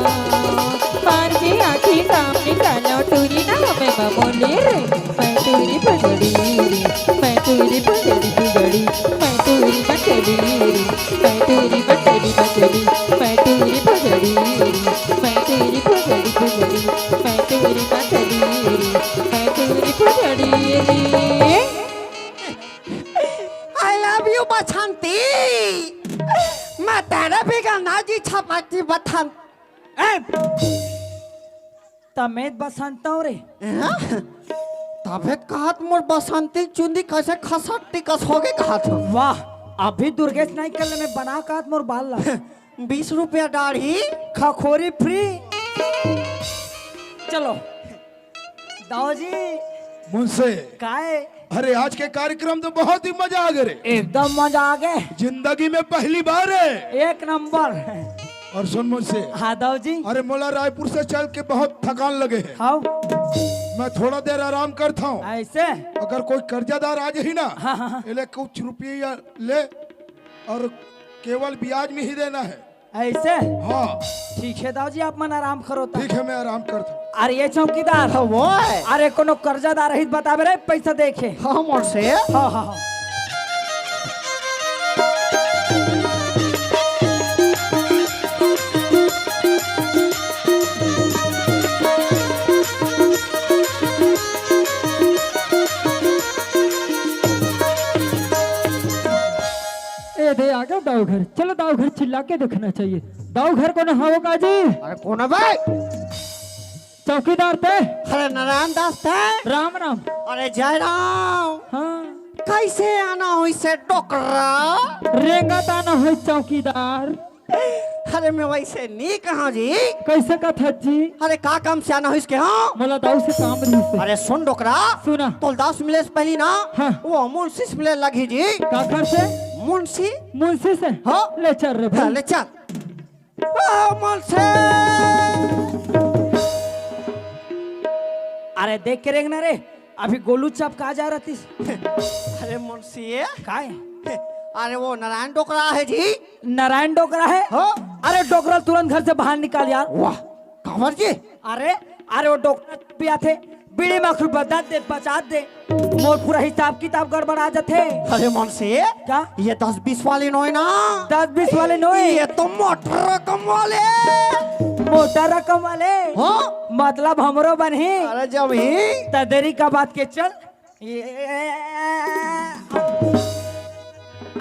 मार के आँखी सामने काला, टूरी ना हमें बमोली रे, पैतूरी पगड़ी रे, पैतूरी पगड़ी पगड़ी, पैतूरी पगड़ी रे, पैतूरी पगड़ी पगड़ी, पैतूरी पगड़ी रे, पैतूरी पगड़ी पगड़ी, पैतूरी पगड़ी रे, पैतूरी पगड़ी रे। I love you बसंती। मैं तेरे बिगर ना जी छपकती बसंत। ए! तमें बसंत हंव रे। हाँ? तभे कहत मोर बसंती चुंदी कइसे खसट्टी कस होगे कहत हंव। वाह, अभी दुर्गेश नइ कर ले, मैं बना कहत मोर बाल ला। बीस रुपया दाढ़ी। खखोरी free। चलो। दाऊ जी। मुंशी। काय? अरे, आज के कार्यक्रम तो बहुत ही मजा आ गए रे। एकदम मजा आ गए। जिंदगी में पहली बार है। एक नंबर। और सुन मुंशी। हाँ दाऊ जी। अरे, मोला रायपुर से चल के बहुत थकान लगे है। हाँ। मैं थोड़ा देर आराम करता हूँ। ऐसे? अगर कोई कर्जादार आ जाही ना, हाँ, हाँ, हाँ। एले कुछ रुपया ले और केवल ब्याज में ही देना है। ऐसे? हाँ। ठीक है दाऊ जी, आप मन आराम करो ता। ठीक है, मैं आराम करता हूँ। अरे ये चौकीदार। हाँ, वो है। अरे कोनो कर्जादार रही बताबे रे, पैसा देखे। हाँ, मोर से। हाँ, हाँ, हाँ। ए दे आ गया दाऊ घर। चलो दाऊ घर चिल्ला के देखना चाहिए। दाऊ घर कोनो हवय का जी? अरे कोन बे? चौकीदार ते? अरे नारायण दास ते? राम राम। अरे जय राम। हाँ। कैसे आना होइस डोकरा? रेंगत आना होइस चौकीदार। अरे मैं वैसे नी कहा जी। कैसे कथस जी? अरे का काम से आना होइस के हाँ? मोला दाऊ से काम रहिस हे। अरे सुन डोकरा। सुना। तोला दाऊ से मिले से पहली ना। हाँ। वो मुंशी से मिले लगही जी। काखर से? मुंशी। मुंशी से? हाँ। ले चल रे भाई। ले चल। ओ मुंशी। अरे देख के रेंगना रे, अभी गोलू चपका जा रहतिस। अरे मुंशी। काय? अरे वो नारायण डोकरा हे जी। नारायण डोकरा हे? हाँ। अरे डोकरा तुरंत घर से बाहर निकाल यार। वाह, काबर जी? अरे, अरे वो डोकरा भी आथे, बीड़ी माखुर बदत दे, बचा दे। मोर पूरा हिसाब किताब गड़बड़ा जाथे। अरे मुंशी, का? ये दस बीस वाले नोहे ना। दस बीस वाले नोहे? ये तो मोटा रकम वाले। मोटा रकम वाले? हाँ। मतलब हमरो बनही? अरे जब ही। त देरी का बात के चल। ये,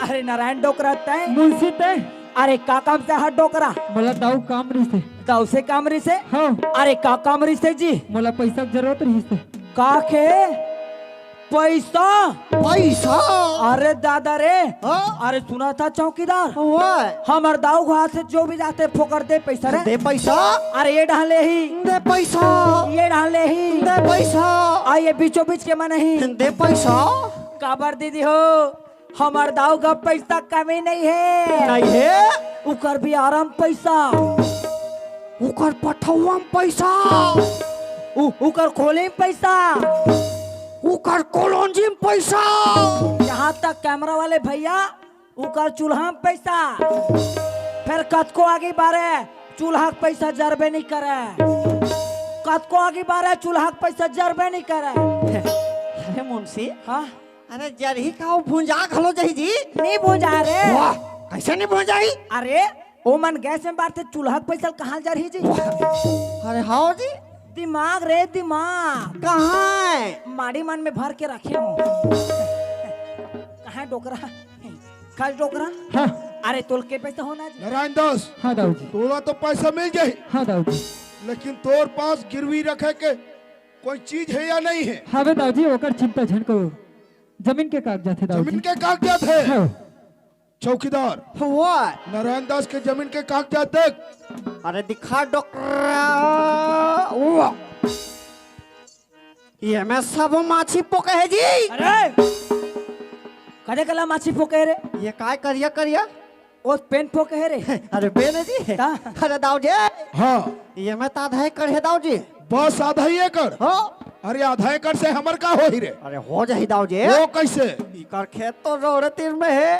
अरे नारायण डोकरा ते? मुंशी ते? अरे का काम से हा डोकरा? मोला दाऊ काम रहिस हे। दाऊ से काम रहिस हे? हाँ। अरे का काम रहिस हे जी? मोला पैसा के जरूरत रहिस हे। का के? पैसा? पैसा? अरे दादा रे। हाँ? अरे सुना था चौकीदार? हाँ। हमर दाऊ घर से जो भी जाथे फोकट दे पैसा रे। दे पैसा। अरे ये डाले ही। दे पैसा। ये डाले ही। दे पैसा। आ ये बीचों बीच के मन ही। दे पैसा। काबर दीदी हो? हमर दाऊ का पैसा कमी नहीं हे। नहीं हे? उकर बियारा म पैसा। उकर पठौआ म पैसा। उ-, उकर खोली म पैसा। उकर कोलोंजी म पैसा। यहाँ तक कैमरा वाले भैया, उकर चूल्हा म पैसा। फेर कतको आगी बारे, चूल्हा के पैसा जरबे नहीं करे। कतको आगी बारे, चूल्हा के पैसा जरबे नहीं करे। अरे मुंशी। हाँ? अरे जरही का, वो भुंजा घलो जही जी? नहीं भुंजा रे। वाह, कैसे नहीं भुंजाही? अरे, ओ मन गैस में बारथे, चूल्हा के पैसा कहाँ जरही जी? वाह। अरे हाँ जी। दिमाग रे दिमाग। कहाँ है? माड़ी मन में भर के रखे हो। कहाँ है डोकरा? कहाँ है डोकरा? हाँ। अरे तोला के पैसा होना जी? नारायण दास। हाँ दाऊ जी। तोला तो पैसा मिल जाही। हाँ दाऊ जी। लेकिन तोर पास गिरवी रखे के कोई चीज है या नहीं है? हाँ बे दाऊ जी, ओकर चिंता झन करो। जमीन के कागजात हे दाऊ जी। जमीन के कागजात हे? हाँ। चौकीदार। हुआ। नारायण दास के जमीन के कागजात देख। अरे दिखा डोकरा। वाह। ये में सब माछी पोके हे जी। अरे, कदे कला माछी पोके रे? ये काय करिया करिया? ओ पेन पोके हे रे। अरे पेन हे जी। ता? अरे दाऊ जी। हाँ। ये में त आधा एकड़ हे दाऊ जी। बस आधा ही एकड़? हाँ। अरे आधा एकड़ से हमर का होही रे? अरे हो जाही दाऊ जी। वो कैसे? इकर खेत तो रोड तीर में हे।